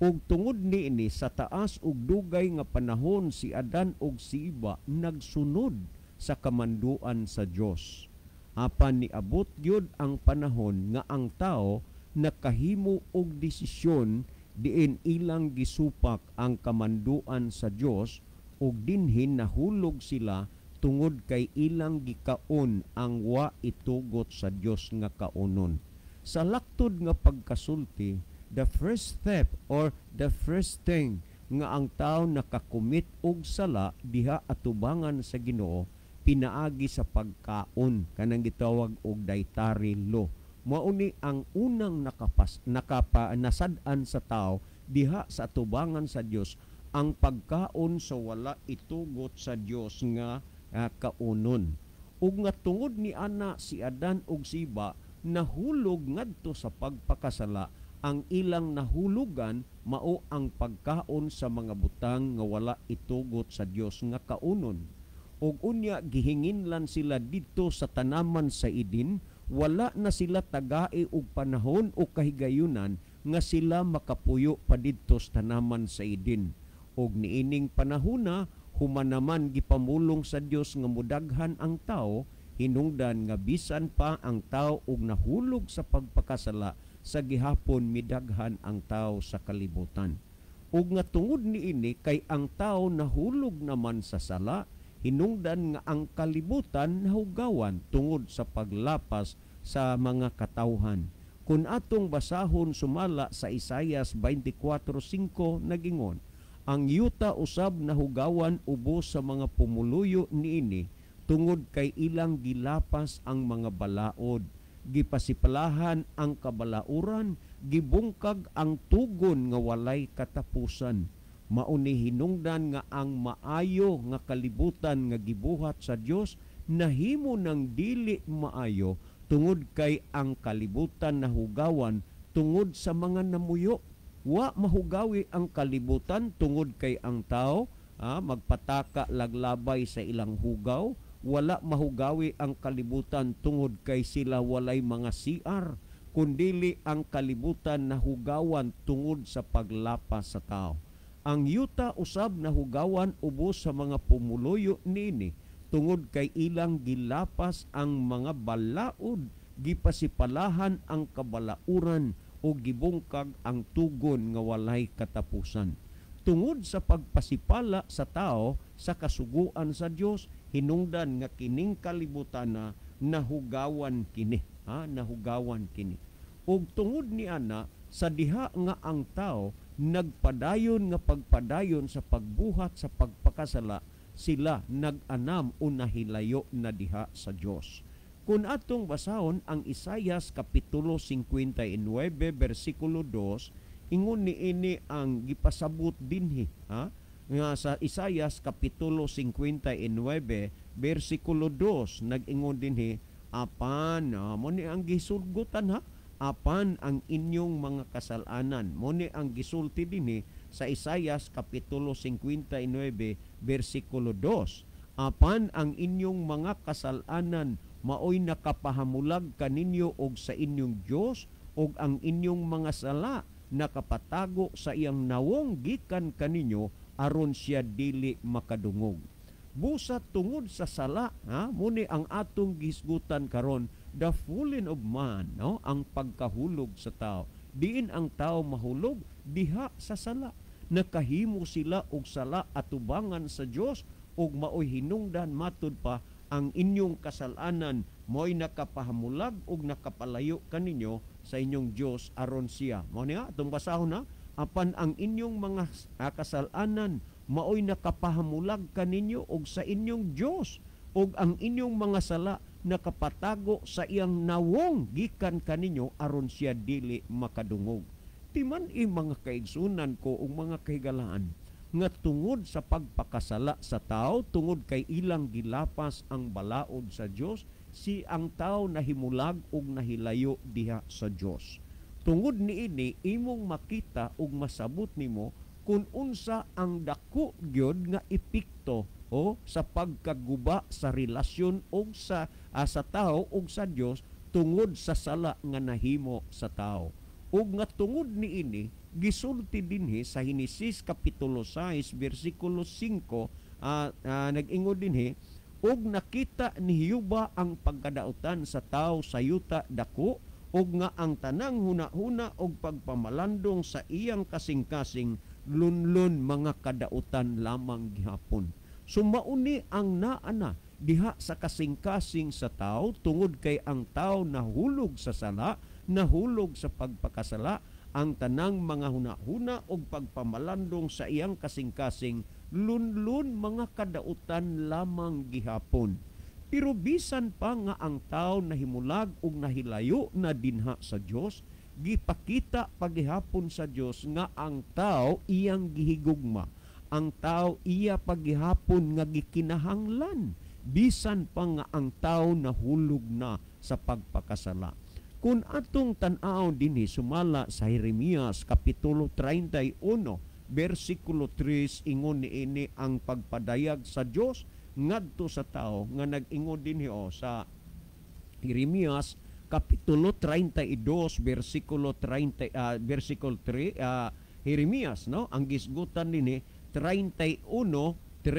Ug tungod niini, sa taas ug dugay nga panahon si Adan ug si Eva nagsunod sa kamanduan sa Dios. Apan niabot gyud ang panahon nga ang tao nakahimo og desisyon diin ilang gisupak ang kamanduan sa Dios, ug dinhin nahulog sila tungod kay ilang gikaon ang wa itugot sa Dios nga kaunon. Sa laktod nga pagkasulti, the first step or the first thing nga ang tao nakakumit og sala diha atubangan sa Ginoo pinaagi sa pagkaon, kanang gitawag og dietary law. Mao ni ang unang nakapas nakapa nasad-an sa tao diha sa atubangan sa Dios, ang pagkaon sa wala itugot sa Dios nga kaunon. Ug nga tungod ni ana, si Adan ug si Eva nahulog ngadto sa pagpakasala. Ang ilang nahulugan mao ang pagkaon sa mga butang nga wala itugot sa Dios nga kaunon. Ug unya gihinginlan sila didto sa tanaman sa Eden. Wala na sila tagai og panahon o kahigayunan nga sila makapuyo pa didto sa tanaman sa Eden. Ug niining panahona, human naman gipamulong sa Dios nga mudaghan ang tao, hinungdan nga bisan pa ang tao og nahulog sa pagpakasala, sa gihapon midaghan ang tao sa kalibutan. Ug nga tungod niini, kay ang tao nahulog naman sa sala, hinungdan nga ang kalibutan nahugawan tungod sa paglapas sa mga katawhan. Kung atong basahon sumala sa Isayas 24:5, nagingon, "Ang yuta usab nahugawan ubos sa mga pumuluyo niini tungod kay ilang gilapas ang mga balaod, gipasipalahan ang kabalauran, gibungkag ang tugon nga walay katapusan." Mauni hinungdan nga ang maayo nga kalibutan nga gibuhat sa Dios nahimo ng dili maayo tungod kay ang kalibutan nahugawan tungod sa mga namuyo. Wa mahugawi ang kalibutan tungod kay ang tao magpataka laglabay sa ilang hugaw. Wala mahugawi ang kalibutan tungod kay sila walay mga CR, kundili ang kalibutan nahugawan tungod sa paglapas sa tao. Ang yuta usab nahugawan ubos sa mga pumuluyo niini tungod kay ilang gilapas ang mga balaod, gipasipalahan ang kabalauran o gibungkag ang tugon nga walay katapusan. Tungod sa pagpasipala sa tao sa kasuguan sa Dios, hinungdan nga kining kalibutan na nahugawan kini, ha, nahugawan kini. Ug tungod ni ana sa diha nga ang tao nagpadayon nga pagpadayon sa pagbuhat sa pagpakasala, sila nag-anam o nahilayo na diha sa Dios. Kung atong basahon ang Isayas kapitulo 59 bersikulo 2, ingon niini ang gipasabot dinhi, ha? Nga sa Isayas kapitulo 59 bersikulo 2 nag-ingon dinhi, apan mo ni ang gisulgutan, ha, apan ang inyong mga kasalanan. Mo ni ang gisulti dinhi sa Isayas kapitulo 59 bersikulo 2, apan ang inyong mga kasalanan maoy nakapahamulag kaninyo og sa inyong Dios, og ang inyong mga sala nakapatago sa iyang nawong gikan kaninyo aron siya dili makadungog. Busa tungod sa sala, ha, muni ang atong gisgutan karon, the fallen of man, no, ang pagkahulog sa tao. Diin ang tao mahulog diha sa sala. Nakahimo sila og sala atubangan sa Dios, ug maoy hinungdan matud pa ang inyong kasalanan mo'y nakapahamulag ug nakapalayo kaninyo sa inyong Dios aron siya. Mao niya atong basahon na, apan ang inyong mga kasalanan maoy nakapahamulag kaninyo og sa inyong Dios, ug ang inyong mga sala nakapatago sa iyang nawong gikan kaninyo aron siya dili makadungog. Timan i mga kaigsunan ko ug mga kahigalaan nga tungod sa pagpakasala sa tao, tungod kay ilang gilapas ang balaod sa Dios, si ang tao nahimulag ug nahilayo diha sa Dios. Tungod niini imong makita ug masabot nimo kung unsa ang dako gyud nga epekto o sa pagkaguba sa relasyon og sa tao ug sa Dios tungod sa sala nga nahimo sa tao. Ug nga tungod niini gisulti dinhi sa Henesis kapitulo 6 bersikulo 5, nag-ingon dinhi, ug nakita ni Jehova ang pagkadautan sa tao sa yuta dako, ug nga ang tanang huna-huna og pagpamalandong sa iyang kasing-kasing lunlun mga kadautan lamang gihapon. Sumauni ang naana diha sa kasing-kasing sa tao tungod kay ang tao nahulog sa sala, nahulog sa pagpakasala, ang tanang mga huna-huna og pagpamalandong sa iyang kasing-kasing lunlun mga kadautan lamang gihapon. Pero bisan pa nga ang tao nahimulag og nahilayo na dinha sa Dios, gipakita paghihapon sa Dios nga ang tao iyang gihigugma. Ang tao iya paghihapon nga gikinahanglan, bisan pa nga ang tao nahulog na sa pagpakasala. Kung atong tan-aw dinhi sumala sa Jeremias kapitulo 31 bersikulo 3, ingon niini ang pagpadayag sa Dios ngadto sa tao nga nag-ingon dinhi o sa Jeremias kapitulo 32 bersikulo 30, bersikulo 3, Jeremias, no, ang gisgutan dinhi 31:3,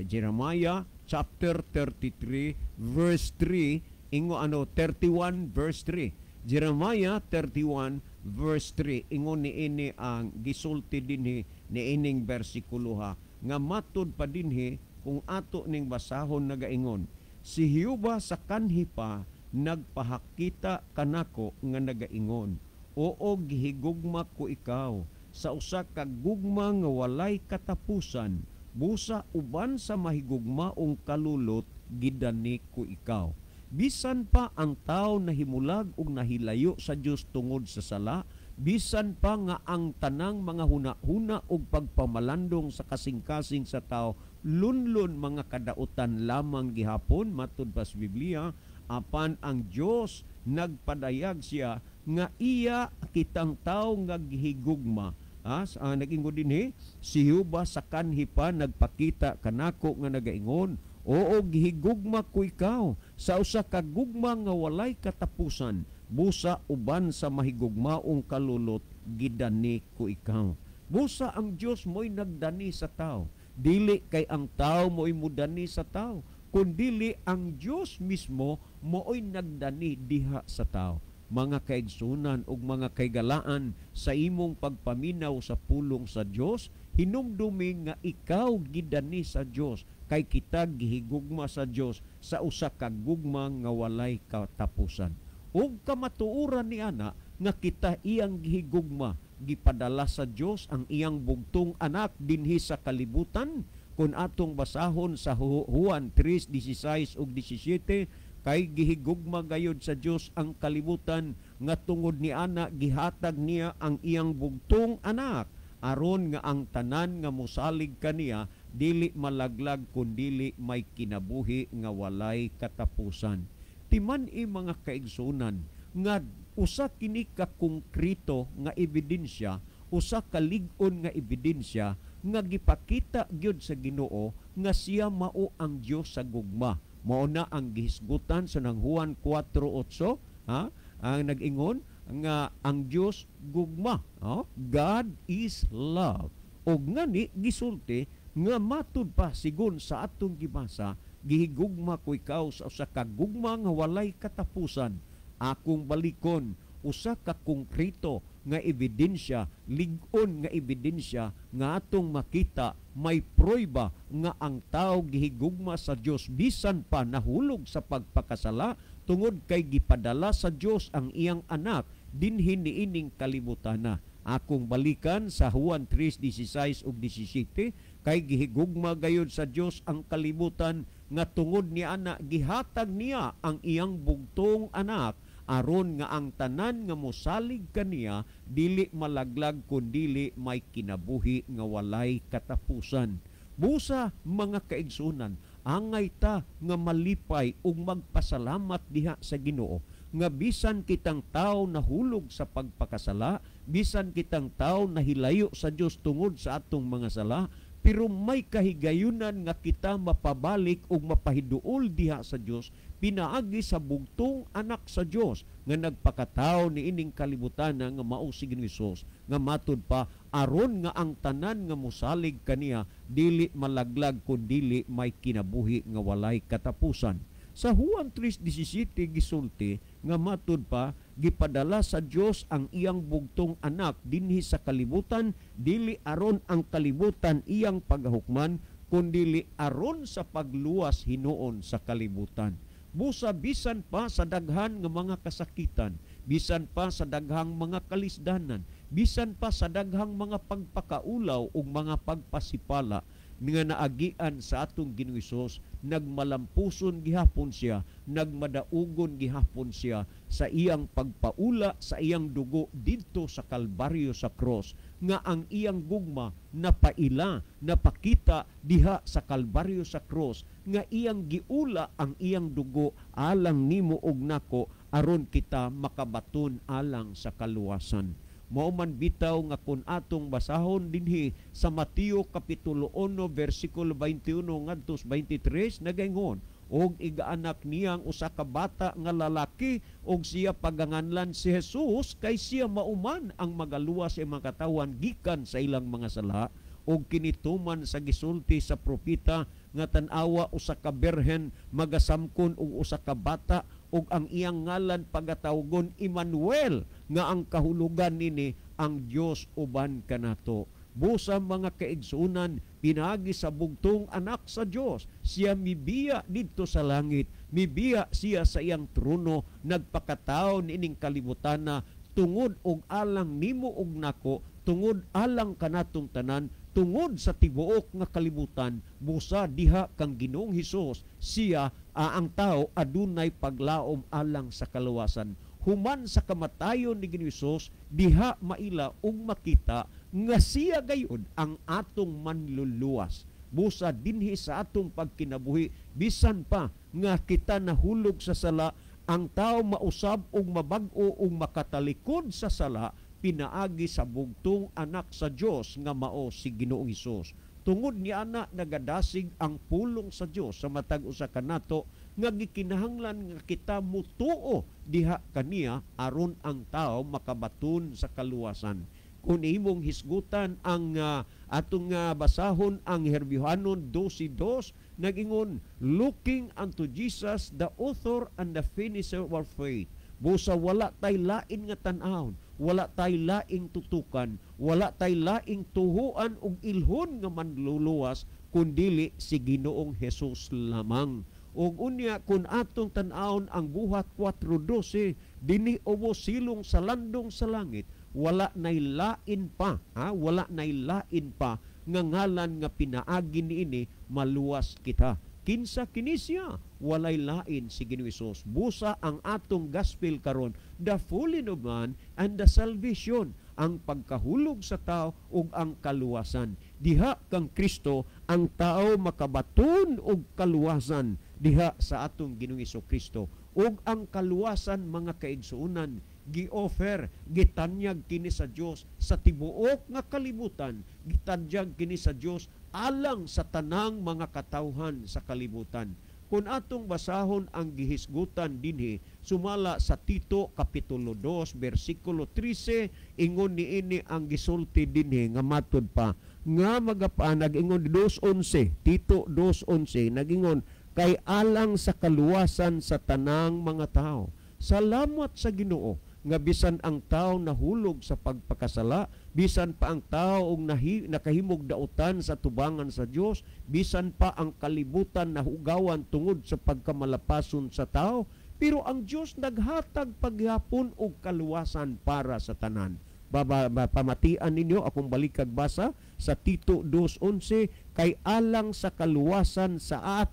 Jeremiah chapter 33 verse 3, ingo ano 31 verse 3, Jeremiah 31 verse 3, ingon niini ang gisulti dinhi niining bersikulo ha, nga matud pa dinhi kung ato ning basahon nagaingon, si Jehova sa kanhi pa nagpahakita kanako nga nagaingon, oo gihigugma ko ikaw sa usa ka gugma nga walay katapusan, busa uban sa mahigugmaong kalulot gidani ko ikaw. Bisan pa ang tao nahimulag ug nahilayo sa Dios tungod sa sala, bisan pa nga ang tanang mga huna-huna ug pagpamalandong sa kasing-kasing sa tao lunlun mga kadautan lamang gihapon matud pa sa Biblia, apan ang Dios nagpadayag siya nga iya kitang tao nga gihigugma. Nag-ingon dinhi si Jehova sa kanhi pa nagpakita kanako nga nagaingon, "Oo, gihigugma ko ikaw sa usa ka gugma nga walay katapusan, busa uban sa mahigugmaong kalulot gidani ko ikaw." Busa ang Dios mo'y nagdani sa tao. Dili kay ang tao mo'y mudani sa tao, kundili ang Dios mismo mo'y nagdani diha sa tao. Mga kaigsunan ug mga kaigalaan, sa imong pagpaminaw sa pulong sa Dios, hinumdumi nga ikaw gidani sa Dios, kay kita gihigugma sa Dios sa usa ka gugma nga walay katapusan. Ug kamatuoran ni ana nga kita iyang gihigugma, gipadala sa Dios ang iyang bugtong anak dinhi sa kalibutan. Kung atong basahon sa Juan 3:16 ug 17, kay gihigugma gayud sa Dios ang kalibutan nga tungod ni ana gihatag niya ang iyang bugtong anak, aron nga ang tanan nga mosalig kaniya dili malaglag kundili may kinabuhi nga walay katapusan. Timan-i, mga kaigsunan, nga usa kini ka konkreto nga ebidensya, usa ka lig-on nga ebidensya nga gipakita gyud sa Ginoo nga siya mao ang Dios sa gugma. Mao na ang gihisgutan sa nang Juan 4:8, ha, ang nag-ingon nga ang Dios gugma, oh, God is love. Og ngani gisulti nga matud pa sigon sa atong gibasa, "Gihigugma ko ikaw sa usa ka gugma nga walay katapusan." Akong balikon, usa ka konkreto nga ebidensya, lig-on nga ebidensya nga atong makita, may prueba nga ang tao gihigugma sa Dios bisan pa nahulog sa pagpakasala, tungod kay gipadala sa Dios ang iyang anak dinhi niining kalibutana. Akong balikan sa Juan 3:16 ug 17, kay gihigugma gayud sa Dios ang kalibutan nga tungod ni ana gihatag niya ang iyang bugtong anak, aron nga ang tanan nga mosalig kaniya dili malaglag kundili may kinabuhi nga walay katapusan. Busa, mga kaigsunan, angay ta nga malipay ug magpasalamat diha sa Ginoo nga bisan kitang tao nahulog sa pagpakasala, bisan kitang tao nahilayo sa Dios tungod sa atong mga sala, pero may kahigayunan nga kita mapabalik ug mapahiduol diha sa Dios pinaagi sa bugtong anak sa Dios nga nagpakatao niining kalibutan nga mao si Ginoong Hesus, nga matud pa aron nga ang tanan nga mosalig kaniya dili malaglag kun dili may kinabuhi nga walay katapusan. Sa Juan 3:17 gisulti nga matud pa gipadala sa Dios ang iyang bugtong anak dinhi sa kalibutan dili aron ang kalibutan iyang paghukman, kundili aron sa pagluwas hinuon sa kalibutan. Busa bisan pa sa daghan nga mga kasakitan, bisan pa sa daghang mga kalisdanan, bisan pa sa daghang mga pagpakaulaw ug mga pagpasipala nga naagian sa atong Ginoong Hesus, nagmalampuson gihapon siya, nagmadaugon gihapon siya sa iyang pagpaula sa iyang dugo didto sa Kalbaryo sa cross, nga ang iyang gugma napaila, napakita diha sa Kalbaryo sa cross, nga iyang giula ang iyang dugo alang nimo ug nako aron kita makabaton alang sa kaluwasan. Mao man bitaw nga kun atong basahon dinhi sa Mateo kapitulo 1 versikulo 21 ngadto 23, nagaingon, "Og igaanak niyang usa ka bata nga lalaki, og siya paganganlan si Jesus, kay siya mauman ang magaluwas sa mga katawan gikan sa ilang mga sala. Og kinituman sa gisulti sa propeta nga tan-awa, usa ka birhen magasamkon og usa ka bata, ug ang iyang ngalan pagatawgon Emmanuel, nga ang kahulugan nini ang Dios uban kanato." Busa, mga kaigsunan, pinaagi sa bugtong anak sa Dios, siya mibiya didto sa langit, mibiya siya sa iyang trono, nagpakatao niining kalibutana tungod og alang nimo og nako, tungod alang kanatong tanan, tungod sa tibuok nga kalibutan. Busa diha kang Ginoong Hesus, siya ang tao adunay paglaom alang sa kaluwasan. Human sa kamatayon ni Ginoong Hesus, diha maila ug makita nga siya gayud ang atong manluluwas. Busa dinhi sa atong pagkinabuhi, bisan pa nga kita nahulog sa sala, Ang tao mausab ug mabag-o ug makatalikod sa sala pinaagi sa bugtong anak sa Dios nga mao si Ginoong Hesus. Tungod ni ana, nagadasig ang pulong sa Dios sa matag usa kanato nga gikinahanglan nga kita mutuo diha kaniya aron ang tao makabaton sa kaluwasan. Kung imong hisgutan ang atong basahon ang Herbyohanon 12:2, nagingon, "Looking unto Jesus, the author and the finisher of our faith." Busa wala tay lain nga tan-awon, wala tay laing tutukan, wala tay laing tuhuan ug ilhon nga manluluwas kundili si Ginoong Hesus lamang. Ug unya, kun atong tan-awon ang Buhat 4:12, dinhi ubos silong sa landong sa langit, wala nay lain pa, ha? Wala nay lain pa nga ngalan nga pinaagi niini maluwas kita. Kinsa kini siya? Walay lain si Ginoong Hesus. Busa ang atong gospel karon, the falling of man and the salvation, ang pagkahulog sa tao ug ang kaluwasan. Diha kang Kristo ang tao makabaton og kaluwasan, diha sa atong Ginoong Kristo. Ug ang kaluwasan, mga kaigsuonan, gi-offer, gitanyag kini sa Dios sa tibuok nga kalibutan, gitanyag kini sa Dios alang sa tanang mga katawhan sa kalibutan. Kung atong basahon ang gihisgutan dinhi sumala sa Tito kapitulo 2 bersikulo 13, ingon niini ang gisulti dinhi nga matud pa nga magapanag, ingon 2:11, Tito 2:11, nagingon, "Kay alang sa kaluwasan sa tanang mga tao." Salamat sa Ginoo nga bisan ang tao nahulog sa pagpakasala, bisan pa ang tao og nakahimog dautan sa tubangan sa Dios, bisan pa ang kalibutan nahugawan tungod sa pagkamalapason sa tao, pero ang Dios naghatag paghapon og kaluwasan para sa tanan. Pamatian ninyo akong balikag basa sa Tito 2:11, "Kay alang sa kaluwasan sa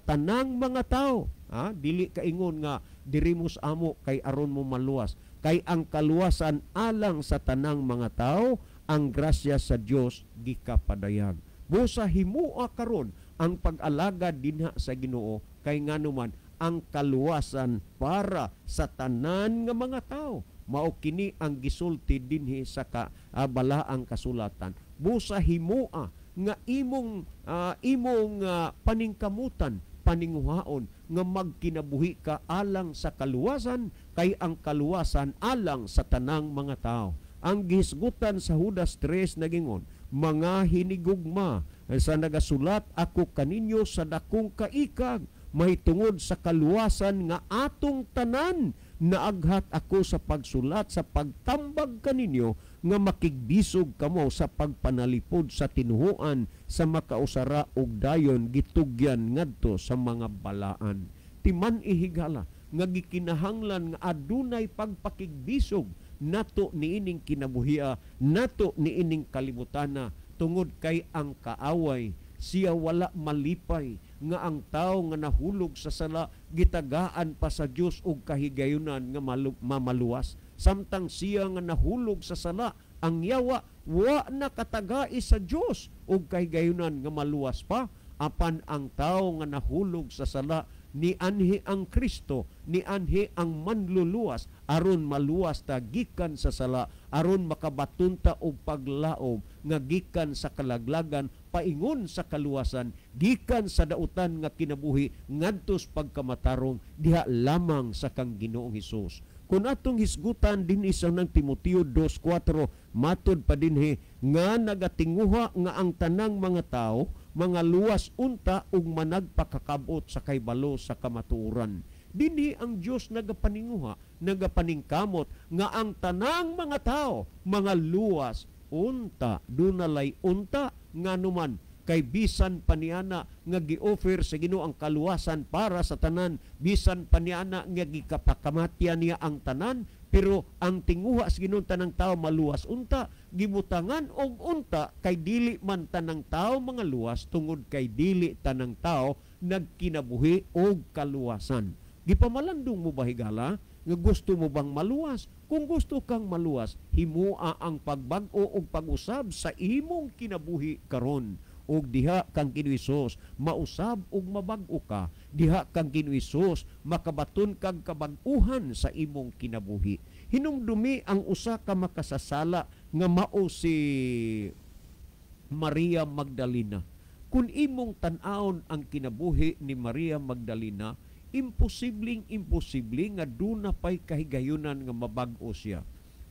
tanang mga tao." Ha? Dili kaingon nga diri mo sa amo kay aron mo maluwas. Kay ang kaluwasan alang sa tanang mga tao, ang grasya sa Dios gikapadayag. Busa himua karon ang pag-alagad dinha sa Ginoo, kay nganuman ang kaluwasan para sa tanan nga mga tao. Mao kini ang gisulti dinhi sa balaang kasulatan. Busa himua nga imong paningkamutan, paninguhaon nga magkinabuhi ka alang sa kaluwasan, kay ang kaluwasan alang sa tanang mga tao. Ang gihisgutan sa Judas 3 nagingon, "Mga hinigugma, sa nagasulat ako kaninyo sa dakong kaikag mahitungod sa kaluwasan nga atong tanan, naaghat ako sa pagsulat sa pagtambag kaninyo nga makigbisog kamo sa pagpanalipod sa tinuhuan sa makausara og dayon gitugyan ngadto sa mga balaan." Timan ihigala nga gikinahanglan nga adunay pagpakigbisog nato niining kinabuhia, nato niining kalibutana, tungod kay ang kaaway siya wala malipay nga ang tao nga nahulog sa sala gitagaan pa sa Dios og kahigayunan nga mamaluwas, samtang siya nga nahulog sa sala, ang yawa, wa na katagai sa Dios og kahigayunan nga maluwas pa. Apan ang tao nga nahulog sa sala, nianhi ang Kristo, nianhi ang manluluwas aron maluwas ta gikan sa sala, aron makabaton ta og paglaom nga gikan sa kalaglagan paingon sa kaluwasan, gikan sa dautan nga kinabuhi ngadtos pagkamatarong diha lamang sa kang Ginoong Hesus. Kung atong hisgutan din isa ng Timoteo 2:4, matod pa dinhi nga nagatinguha nga ang tanang mga tao mga luwas unta ug managpakakabot sa kaybalo sa kamatuoran. Dinhi ang Dios nagapaninguha, nagapaningkamot nga ang tanang mga tao mga luwas unta, dunalay unta, nganuman kay bisan pa niana nga gi-offer sa Ginoo ang kaluwasan para sa tanan, bisan pa niana nga gikapakamatyan niya ang tanan, pero ang tinguha sa Ginoo tanang tao maluwas unta, gibutangan og unta kay dili man tanang tao mga luwas tungod kay dili tanang tao nagkinabuhi og kaluwasan. Gipamalandong mo ba, higala, nga gusto mo bang maluwas? Kung gusto kang maluwas, himua ang pagbag-o og pag-usab sa imong kinabuhi karon. Ug diha kang Ginoong Hesus mausab ug mabag-o ka, diha kang Ginoong Hesus makabaton kag kabag-uhan sa imong kinabuhi. Hinumdumi ang usa ka makasasala nga mao si Maria Magdalena. Kung imong tan-awon ang kinabuhi ni Maria Magdalena, imposibleng imposible nga duna pay kahigayunan nga mabag-o siya.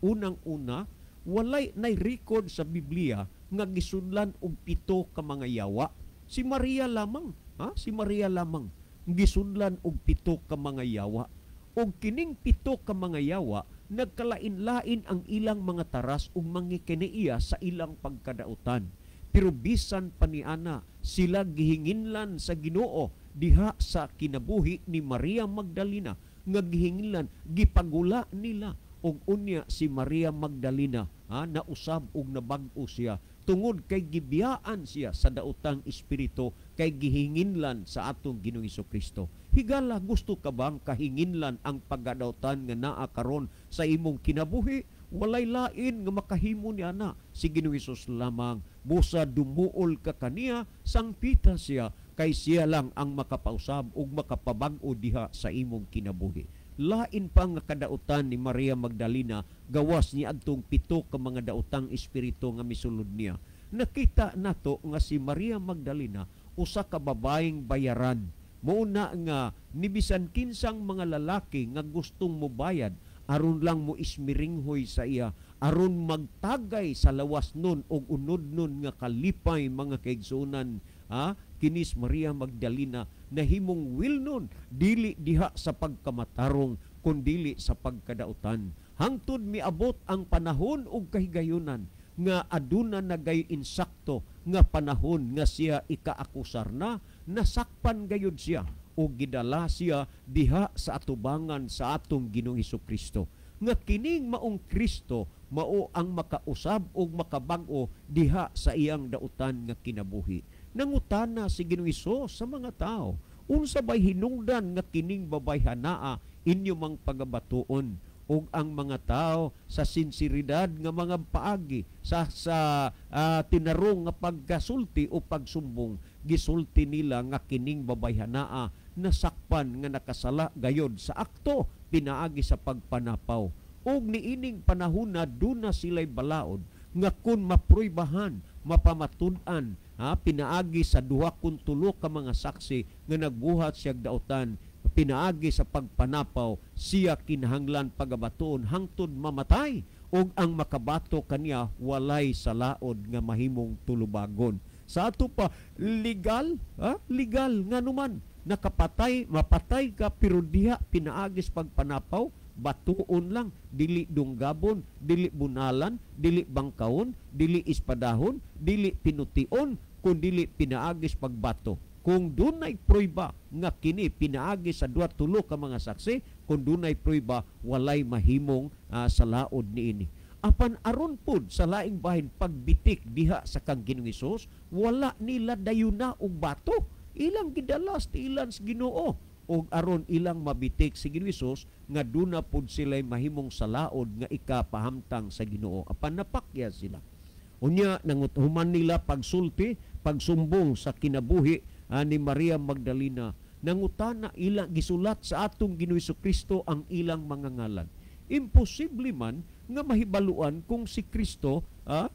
Unang-una, walay nay record sa Biblia nga gisudlan og 7 ka mga yawa. Si Maria lamang, ha? Si Maria lamang gisudlan og 7 ka mga yawa. Og kining 7 ka mga yawa, nagkalain-lain ang ilang mga taras ug mangikiniiya sa ilang pagkadautan. Pero bisan pa niana, sila gihinginlan sa Ginoo diha sa kinabuhi ni Maria Magdalena, nga gihinginlan, gipagula nila. Og unya si Maria Magdalena, ha, nausab og nabag-o siya tungod kay gibiyaan siya sa daotang espiritu kay gihinginlan sa atong Ginoong Hesukristo. Higala, gusto ka bang kahinginlan ang pagkadautan nga naa karon sa imong kinabuhi? Walay lain nga makahimo ni ana, si Ginoong Hesus lamang. Busa dumuol ka kaniya, sangpita siya, kay siya lang ang makapausab ug makapabag-o diha sa imong kinabuhi. Lain pa nga kadautan ni Maria Magdalena gawas ni adtong 7 ka mga daotang espiritu nga misulod niya. Nakita nato nga si Maria Magdalena usa ka babaeng bayaran. Mao na nga nibisan kinsang mga lalaki nga gustong mobayad aron lang mo ismiringhoy sa iya, aron magtagay sa lawas nun og unod nun nga kalipay, mga kaigsuonan, ha? Kinis Maria Magdalena nahimong will nun dili diha sa pagkamatarong kundili sa pagkadautan. Hangtod miabot ang panahon og kahigayunan nga aduna na gay insakto nga panahon nga siya ikaakusar na, nasakpan gayud siya o gidala siya diha sa atubangan sa atong Ginoong Hesukristo. Nga kining maong Kristo mao ang makausab og makabag-o diha sa iyang dautan nga kinabuhi. Nangutana si Ginoong Hesus sa mga tao, unsa bay hinungdan nga kining babayhanaa inyo mang pagabatuon? Ug ang mga tao sa sinseridad nga mga paagi sa tinarong nga pagkasulti o pagsumbong, gisulti nila nga kining babayhanaa nasakpan nga nakasala gayod sa akto pinaagi sa pagpanapaw. Ug niining panahona duna sila'y balaod nga kun mapruibahan, mapamatud-an, ha, pinaagi sa duha kun tulo ka mga saksi nga nagbuhat siyag dautan pinaagi sa pagpanapaw, siya kinahanglan pagabatuon hangtod mamatay, ug ang makabato kaniya walay salaod nga mahimong tulubagon. Sa ato pa legal, ha? Legal nganuman nakapatay, mapatay ka pero diha pinaagis pagpanapaw, batuon lang, dili dunggabon, dili bunalan, dili bangkaon, dili ispadahon, dili pinution, kun dili pinaagis pagbato. Kung dunay prueba nga kini pinaagi sa duha tulo ka mga saksi, kung dunay prueba walay mahimong salaod niini. Apan aron pud sa laing bahin pagbitik diha sa kang Ginoong Hesus, wala nila dayuna og bato. Ilang gidalas tiilan sa Ginoo og aron ilang mabitik si Ginoong Hesus nga duna pud sila'y mahimong salaod nga ikapahamtang sa Ginoo. Apan napakya sila. Unya nanguthuman nila pagsulti, pagsumbong sa kinabuhi ni Maria Magdalena, nangutana ilang gisulat sa atong Ginoong Hesukristo ang ilang mga ngalan. Imposible man nga mahibaluan kung si Kristo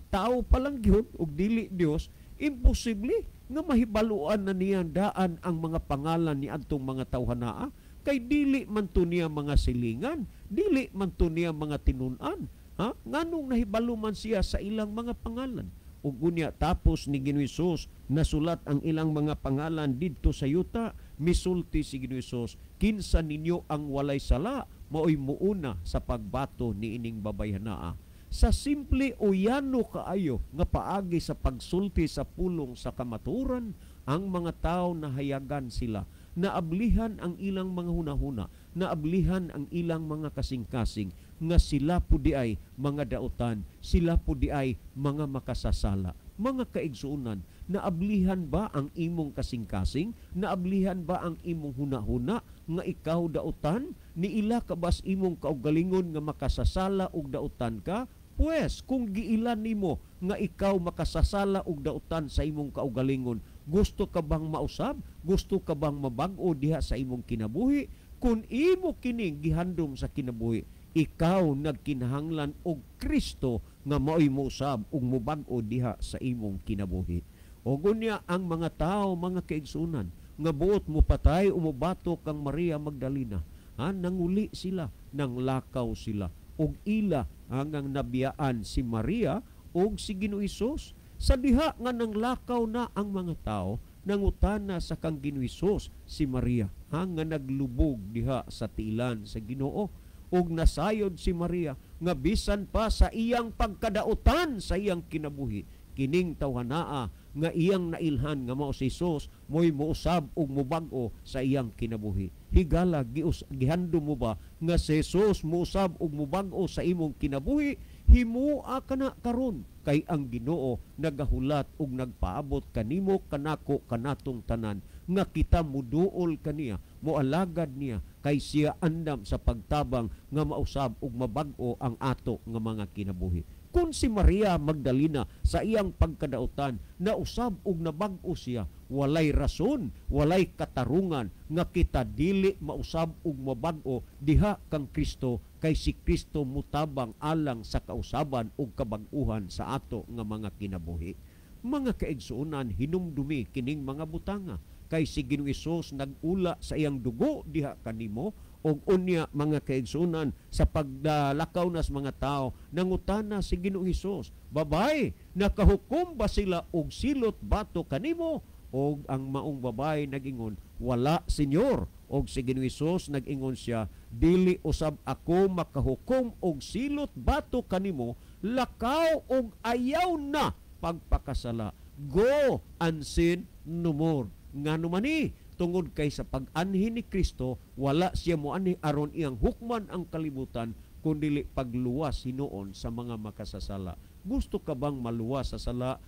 tao pa lang gyud ug dili Dios, imposible nga mahibaluan na niya daan ang mga pangalan ni adtong mga tawhanaa kay dili man to niya mga silingan, dili man to niya mga tinun-an. Ha? Nganong nahibalo man siya sa ilang mga pangalan? Ug unya tapos ni Ginoong Hesus nasulat ang ilang mga pangalan didto sa yuta, misulti si Ginoong Hesus, kinsa ninyo ang walay sala, maoy muuna sa pagbato niining babayhanaa. Sa simple o yano kaayo nga paagi sa pagsulti sa pulong sa kamatuoran, ang mga tao nahayagan sila, naablihan ang ilang mga hunahuna, naablihan ang ilang mga kasing-kasing, nga sila pud di ay mga dautan, sila pud di ay mga makasasala. Mga kaigsuonan, naablihan ba ang imong kasing-kasing? Naablihan ba ang imong hunahuna nga ikaw dautan? Niila ka bas imong kaugalingon nga makasasala og dautan ka? Pues, kung giilan nimo nga ikaw makasasala og dautan sa imong kaugalingon, gusto ka bang mausab? Gusto ka bang mabag-o diha sa imong kinabuhi? Kung imo kining gihandom sa kinabuhi, ikaw nagkinahanglan og Kristo nga mao'y mousab ug mobag-o diha sa imong kinabuhi. Og unya ang mga tao, mga kaigsunan, nga buot mo patay o mobato kang Maria Magdalena, ha, nanguli sila, nanglakaw sila, ug ila ang nabiyaan si Maria ug si Ginoo Hesus. Sa diha nga nanglakaw na ang mga tao, nangutana sa kang Ginoo Hesus si Maria, ha, nga naglubog diha sa tiilan sa Ginoo. Ug nasayod si Maria nga bisan pa sa iyang pagkadautan sa iyang kinabuhi, kining tawhanaa nga iyang nailhan nga mao si Hesus mo'y mousab ug mobag-o sa iyang kinabuhi. Higala, gihandom mo ba nga si Hesus mousab ug mobag-o sa imong kinabuhi? Himua ka na karon, kay ang Ginoo nagahulat ug nagpaabot kanimo, kanako, kanatong tanan nga kita muduol kaniya, moalagad niya, kay siya andam sa pagtabang nga mausab ug mabag-o ang ato nga mga kinabuhi. Kung si Maria Magdalena sa iyang pagkadautan nausab ug nabag-o siya, walay rason, walay katarungan nga kita dili mausab ug mabag-o diha kang Kristo, kay si Kristo mutabang alang sa kausaban ug kabag-uhan sa ato nga mga kinabuhi. Mga kaigsuonan, hinumdumi kining mga butanga, kay si Ginoong Hesus nag-ula sa iyang dugo diha kanimo. Og unya, mga kaigsuonan, sa pagdalakaw nas mga tao, nangutana si Ginoong Hesus, "Babay, nakahukom ba sila og silot bato kanimo?" Og ang maong babay nagingon, "Wala, Senyor." Og si Ginoong Hesus nag-ingon siya, "Dili usab ako makahukom og silot bato kanimo, lakaw og ayaw na pagpakasala. Go and sin no more." Ngano man ni? Tungod kay sa pag-anhi ni Kristo, wala siya moanhi aron iyang hukman ang kalibutan, kundili pagluwas hinuon sa mga makasasala. Gusto ka bang maluwas sa sala?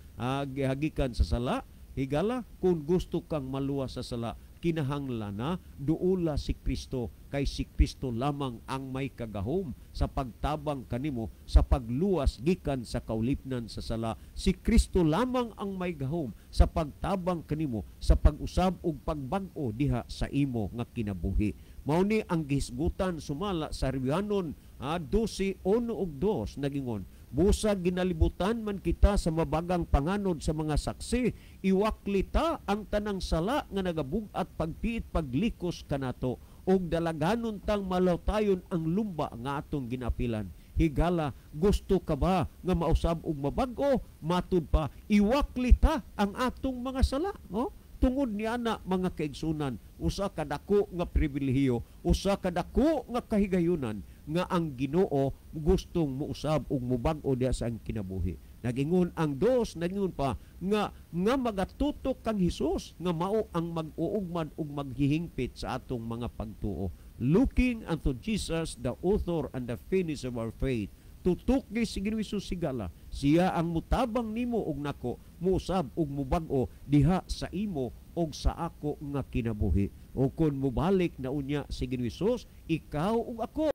Gihagikan sa sala? Higala, kung gusto kang maluwas sa sala, kinahanglan na duula si Kristo, kay si Kristo lamang ang may kagahom sa pagtabang kanimo sa pagluwas gikan sa kaulipnan sa sala. Si Kristo lamang ang may gahom sa pagtabang kanimo sa pag-usab ug pagbag-o diha sa imo nga kinabuhi. Mao ni ang gihisgutan sumala sa Hebraeohanon 12:1 ug 2, nagingon, "Busa ginalibutan man kita sa mabagang panganod sa mga saksi, iwakli ta ang tanang sala nga nagabug-at pagpiit paglikos kanato, ug dalaganon tang malawtayon ang lumba nga atong ginapilan." Higala, gusto ka ba nga mausab ug mabag-o? Matud pa, iwakli ta ang atong mga sala. Oh? Tungod niya na, mga kaigsunan, usa ka dako nga pribilehiyo, usa ka dako nga kahigayunan nga ang Ginoo gustong muusab ug mubag-o diha sa ang kinabuhi. Nagingon ang dos, nagingon pa nga nga magatutok kang Hesus nga mao ang mag-uugman ug maghihingpit sa atong mga pagtuo. Looking unto Jesus, the author and the finisher of our faith. Tutuki si Ginoo Hesus, higala. Siya ang mutabang nimo og nako, muusab ug mubag-o diha sa imo og sa ako nga kinabuhi. O kung mubalik na unya si Ginoo Hesus, ikaw ug ako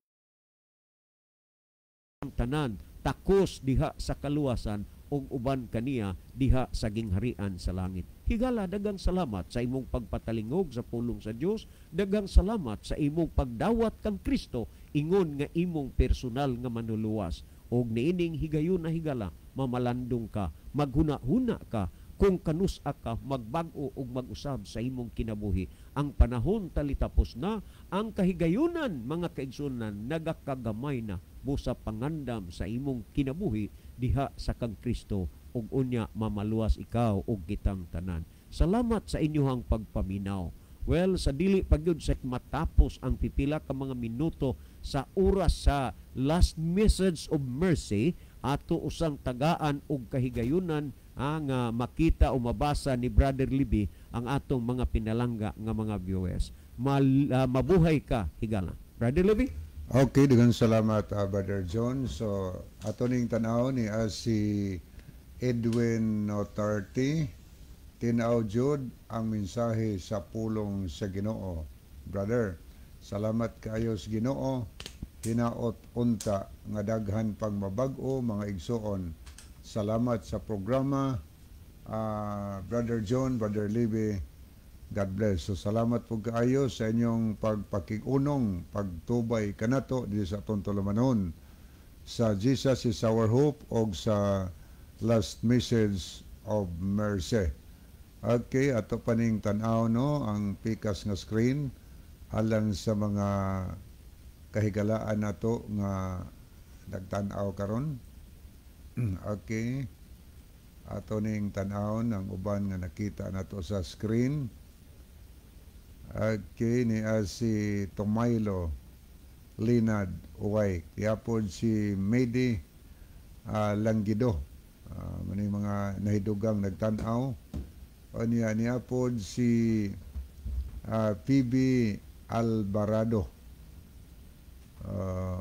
ang tanan takos diha sa kaluwasan ug uban kaniya diha sa gingharian sa langit. Higala, daghang salamat sa imong pagpatalingog sa pulong sa Dios. Daghang salamat sa imong pagdawat kang Kristo ingon nga imong personal nga manluluwas. Og niining higayon na, higala, mamalandong ka, maghuna-huna ka kung kanus-a ka magbag-o ug mag-usab sa imong kinabuhi. Ang panahon talitapos na, ang kahigayunan, mga kaigsunan, nagakagamay na busa pangandam sa imong kinabuhi diha sa kang Kristo ug unya mamaluwas ikaw ug kitang tanan. Salamat sa inyong pagpaminaw. Well, sa dili pagyud sa matapos ang pipila ka mga minuto sa oras sa last message of mercy, ato usang tagaan og kahigayunan nga makita o mabasa ni Brother Libby ang atong mga pinalangga nga mga viewers. Mabuhay ka, higala. Brother Libby? Okay, daghang salamat, Brother John. So, ato ning tanaw ni si Edwin Notarte. "Tinaw jud ang mensahe sa pulong sa Ginoo. Brother, salamat kaayo sa Ginoo." Hinaot unta nga daghan pang mabag-o, mga igsuon. Salamat sa programa, Brother John, Brother Libby. God bless. So salamat po kaayo sa inyong pagpakigunong, pagtubay kanato diri sa atong tulumanon sa Jesus is Our Hope og sa Last Message of Mercy. Okay, ato pa ning tan-aw, no, ang pikas nga screen alang sa mga kahigalaan nato nga nagtan-aw karon. Okay. Ato ning tan-awon ang uban nga nakita nato sa screen. Okay, ni si Tomaylo Linad Uway. Yapon si Medi Langgido. Maning mga nahidugang nagtan-aw. O niya niya pod si PB Alvarado.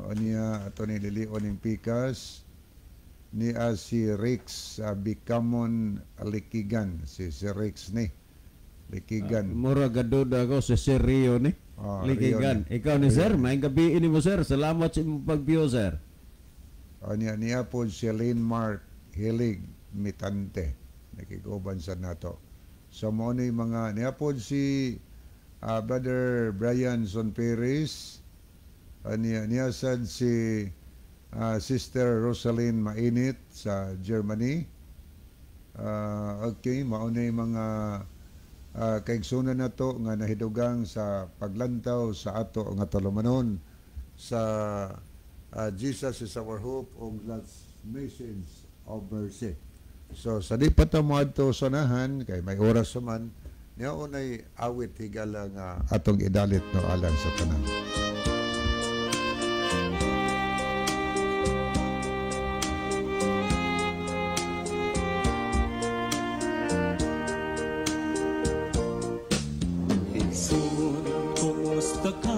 O niya ato ni Lilion ning pikas ni si Rex Bicamon Likigan, si Rex ni Likigan. Mura gaduda ko si Sir Rio ni. Likigan. Rio ni. Ikaw ni sir, maayong gabi ini mo, sir. Salamat sa imong pagbiyo, sir. O niya niya po si Lynn Mark Hilig Mitante, nakiguban sa nato. So mo ni mga niya po si Brother Brian Son Perez. Niya niya sad si Sister Rosaline Mainit sa Germany. Okay, mao ni mga kaigsunan nato nga nahidugang sa paglantaw sa ato nga tulumanon sa Jesus is Our Hope og Last Message of Mercy. So sa di pa ta moadto sa unahan kay may oras man niya, unay awit higala nga atong idalit, no, alang sa tanan. Igsoon, kumusta ka?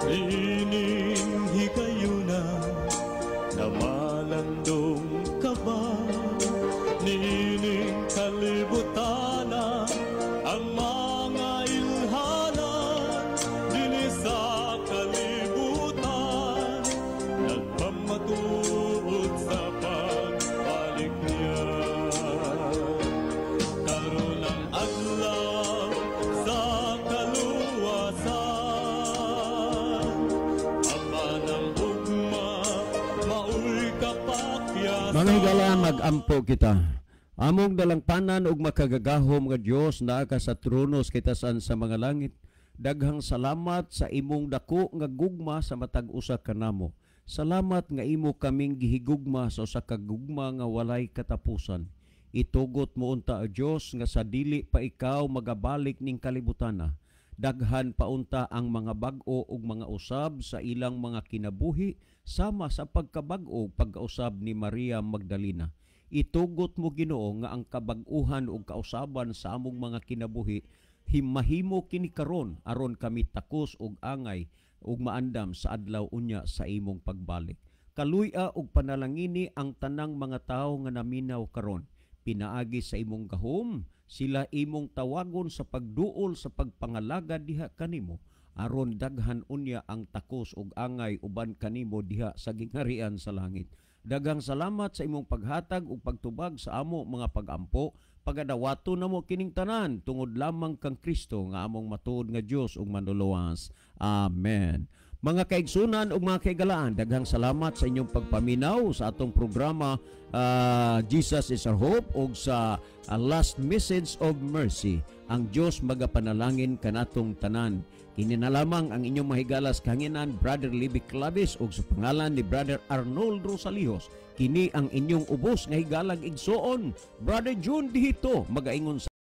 Ining higayuna, namalandong ka ba? Niining kalibutana, ang mga ilhanan, dinhi sa kalibutan, nagpamatuod sa pagbalik niya. Karon ang adlaw sa kaluwasan, apan ang ugma maoy kapakyasan. Mga higala, mag-ampo kita. Among dalangpanan ug makagagahom nga Dios, naa ka sa trono sa kitasan sa mga langit. Daghang salamat sa imong dako nga gugma sa matag usa kanamo. Salamat nga imo kaming gihigugma sa usa ka gugma nga walay katapusan. Itugot mo unta, o Dios, nga sa dili pa ikaw magabalik ning kalibutana, daghan pa unta ang mga bag-o ug mga usab sa ilang mga kinabuhi sama sa pagkabag-o ug pagkausab ni Maria Magdalena. Itugot mo, Ginoo, nga ang kabag-uhan ug kausaban sa among mga kinabuhi himahimo kini karon aron kami takos ug angay ug maandam sa adlaw unya sa imong pagbalik. Kaluy-a ug panalangini ang tanang mga tawo nga naminaw karon. Pinaagi sa imong gahom, sila imong tawagon sa pagduol sa pagpangalagad diha kanimo aron daghan unya ang takos ug angay uban kanimo diha sa gingharian sa langit. Daghang salamat sa imong paghatag ug pagtubag sa amo mga pagampo. Pagadawato namo kining tanan tungod lamang kang Kristo nga among matuod nga Dios ug manluluwas. Amen. Mga kaigsunan ug mga kaigalaan, daghang salamat sa inyong pagpaminaw sa atong programa Jesus is Our Hope ug sa Last Message of Mercy. Ang Dios magapanalangin kanatong tanan. Kini na lamang ang inyong mahigalas kahanginan, Brother Libby Clavis, ug sa pangalan ni Brother Arnold Rosalijos. Kini ang inyong ubos nga higalag igsoon, Brother June Dihito, magaingon sa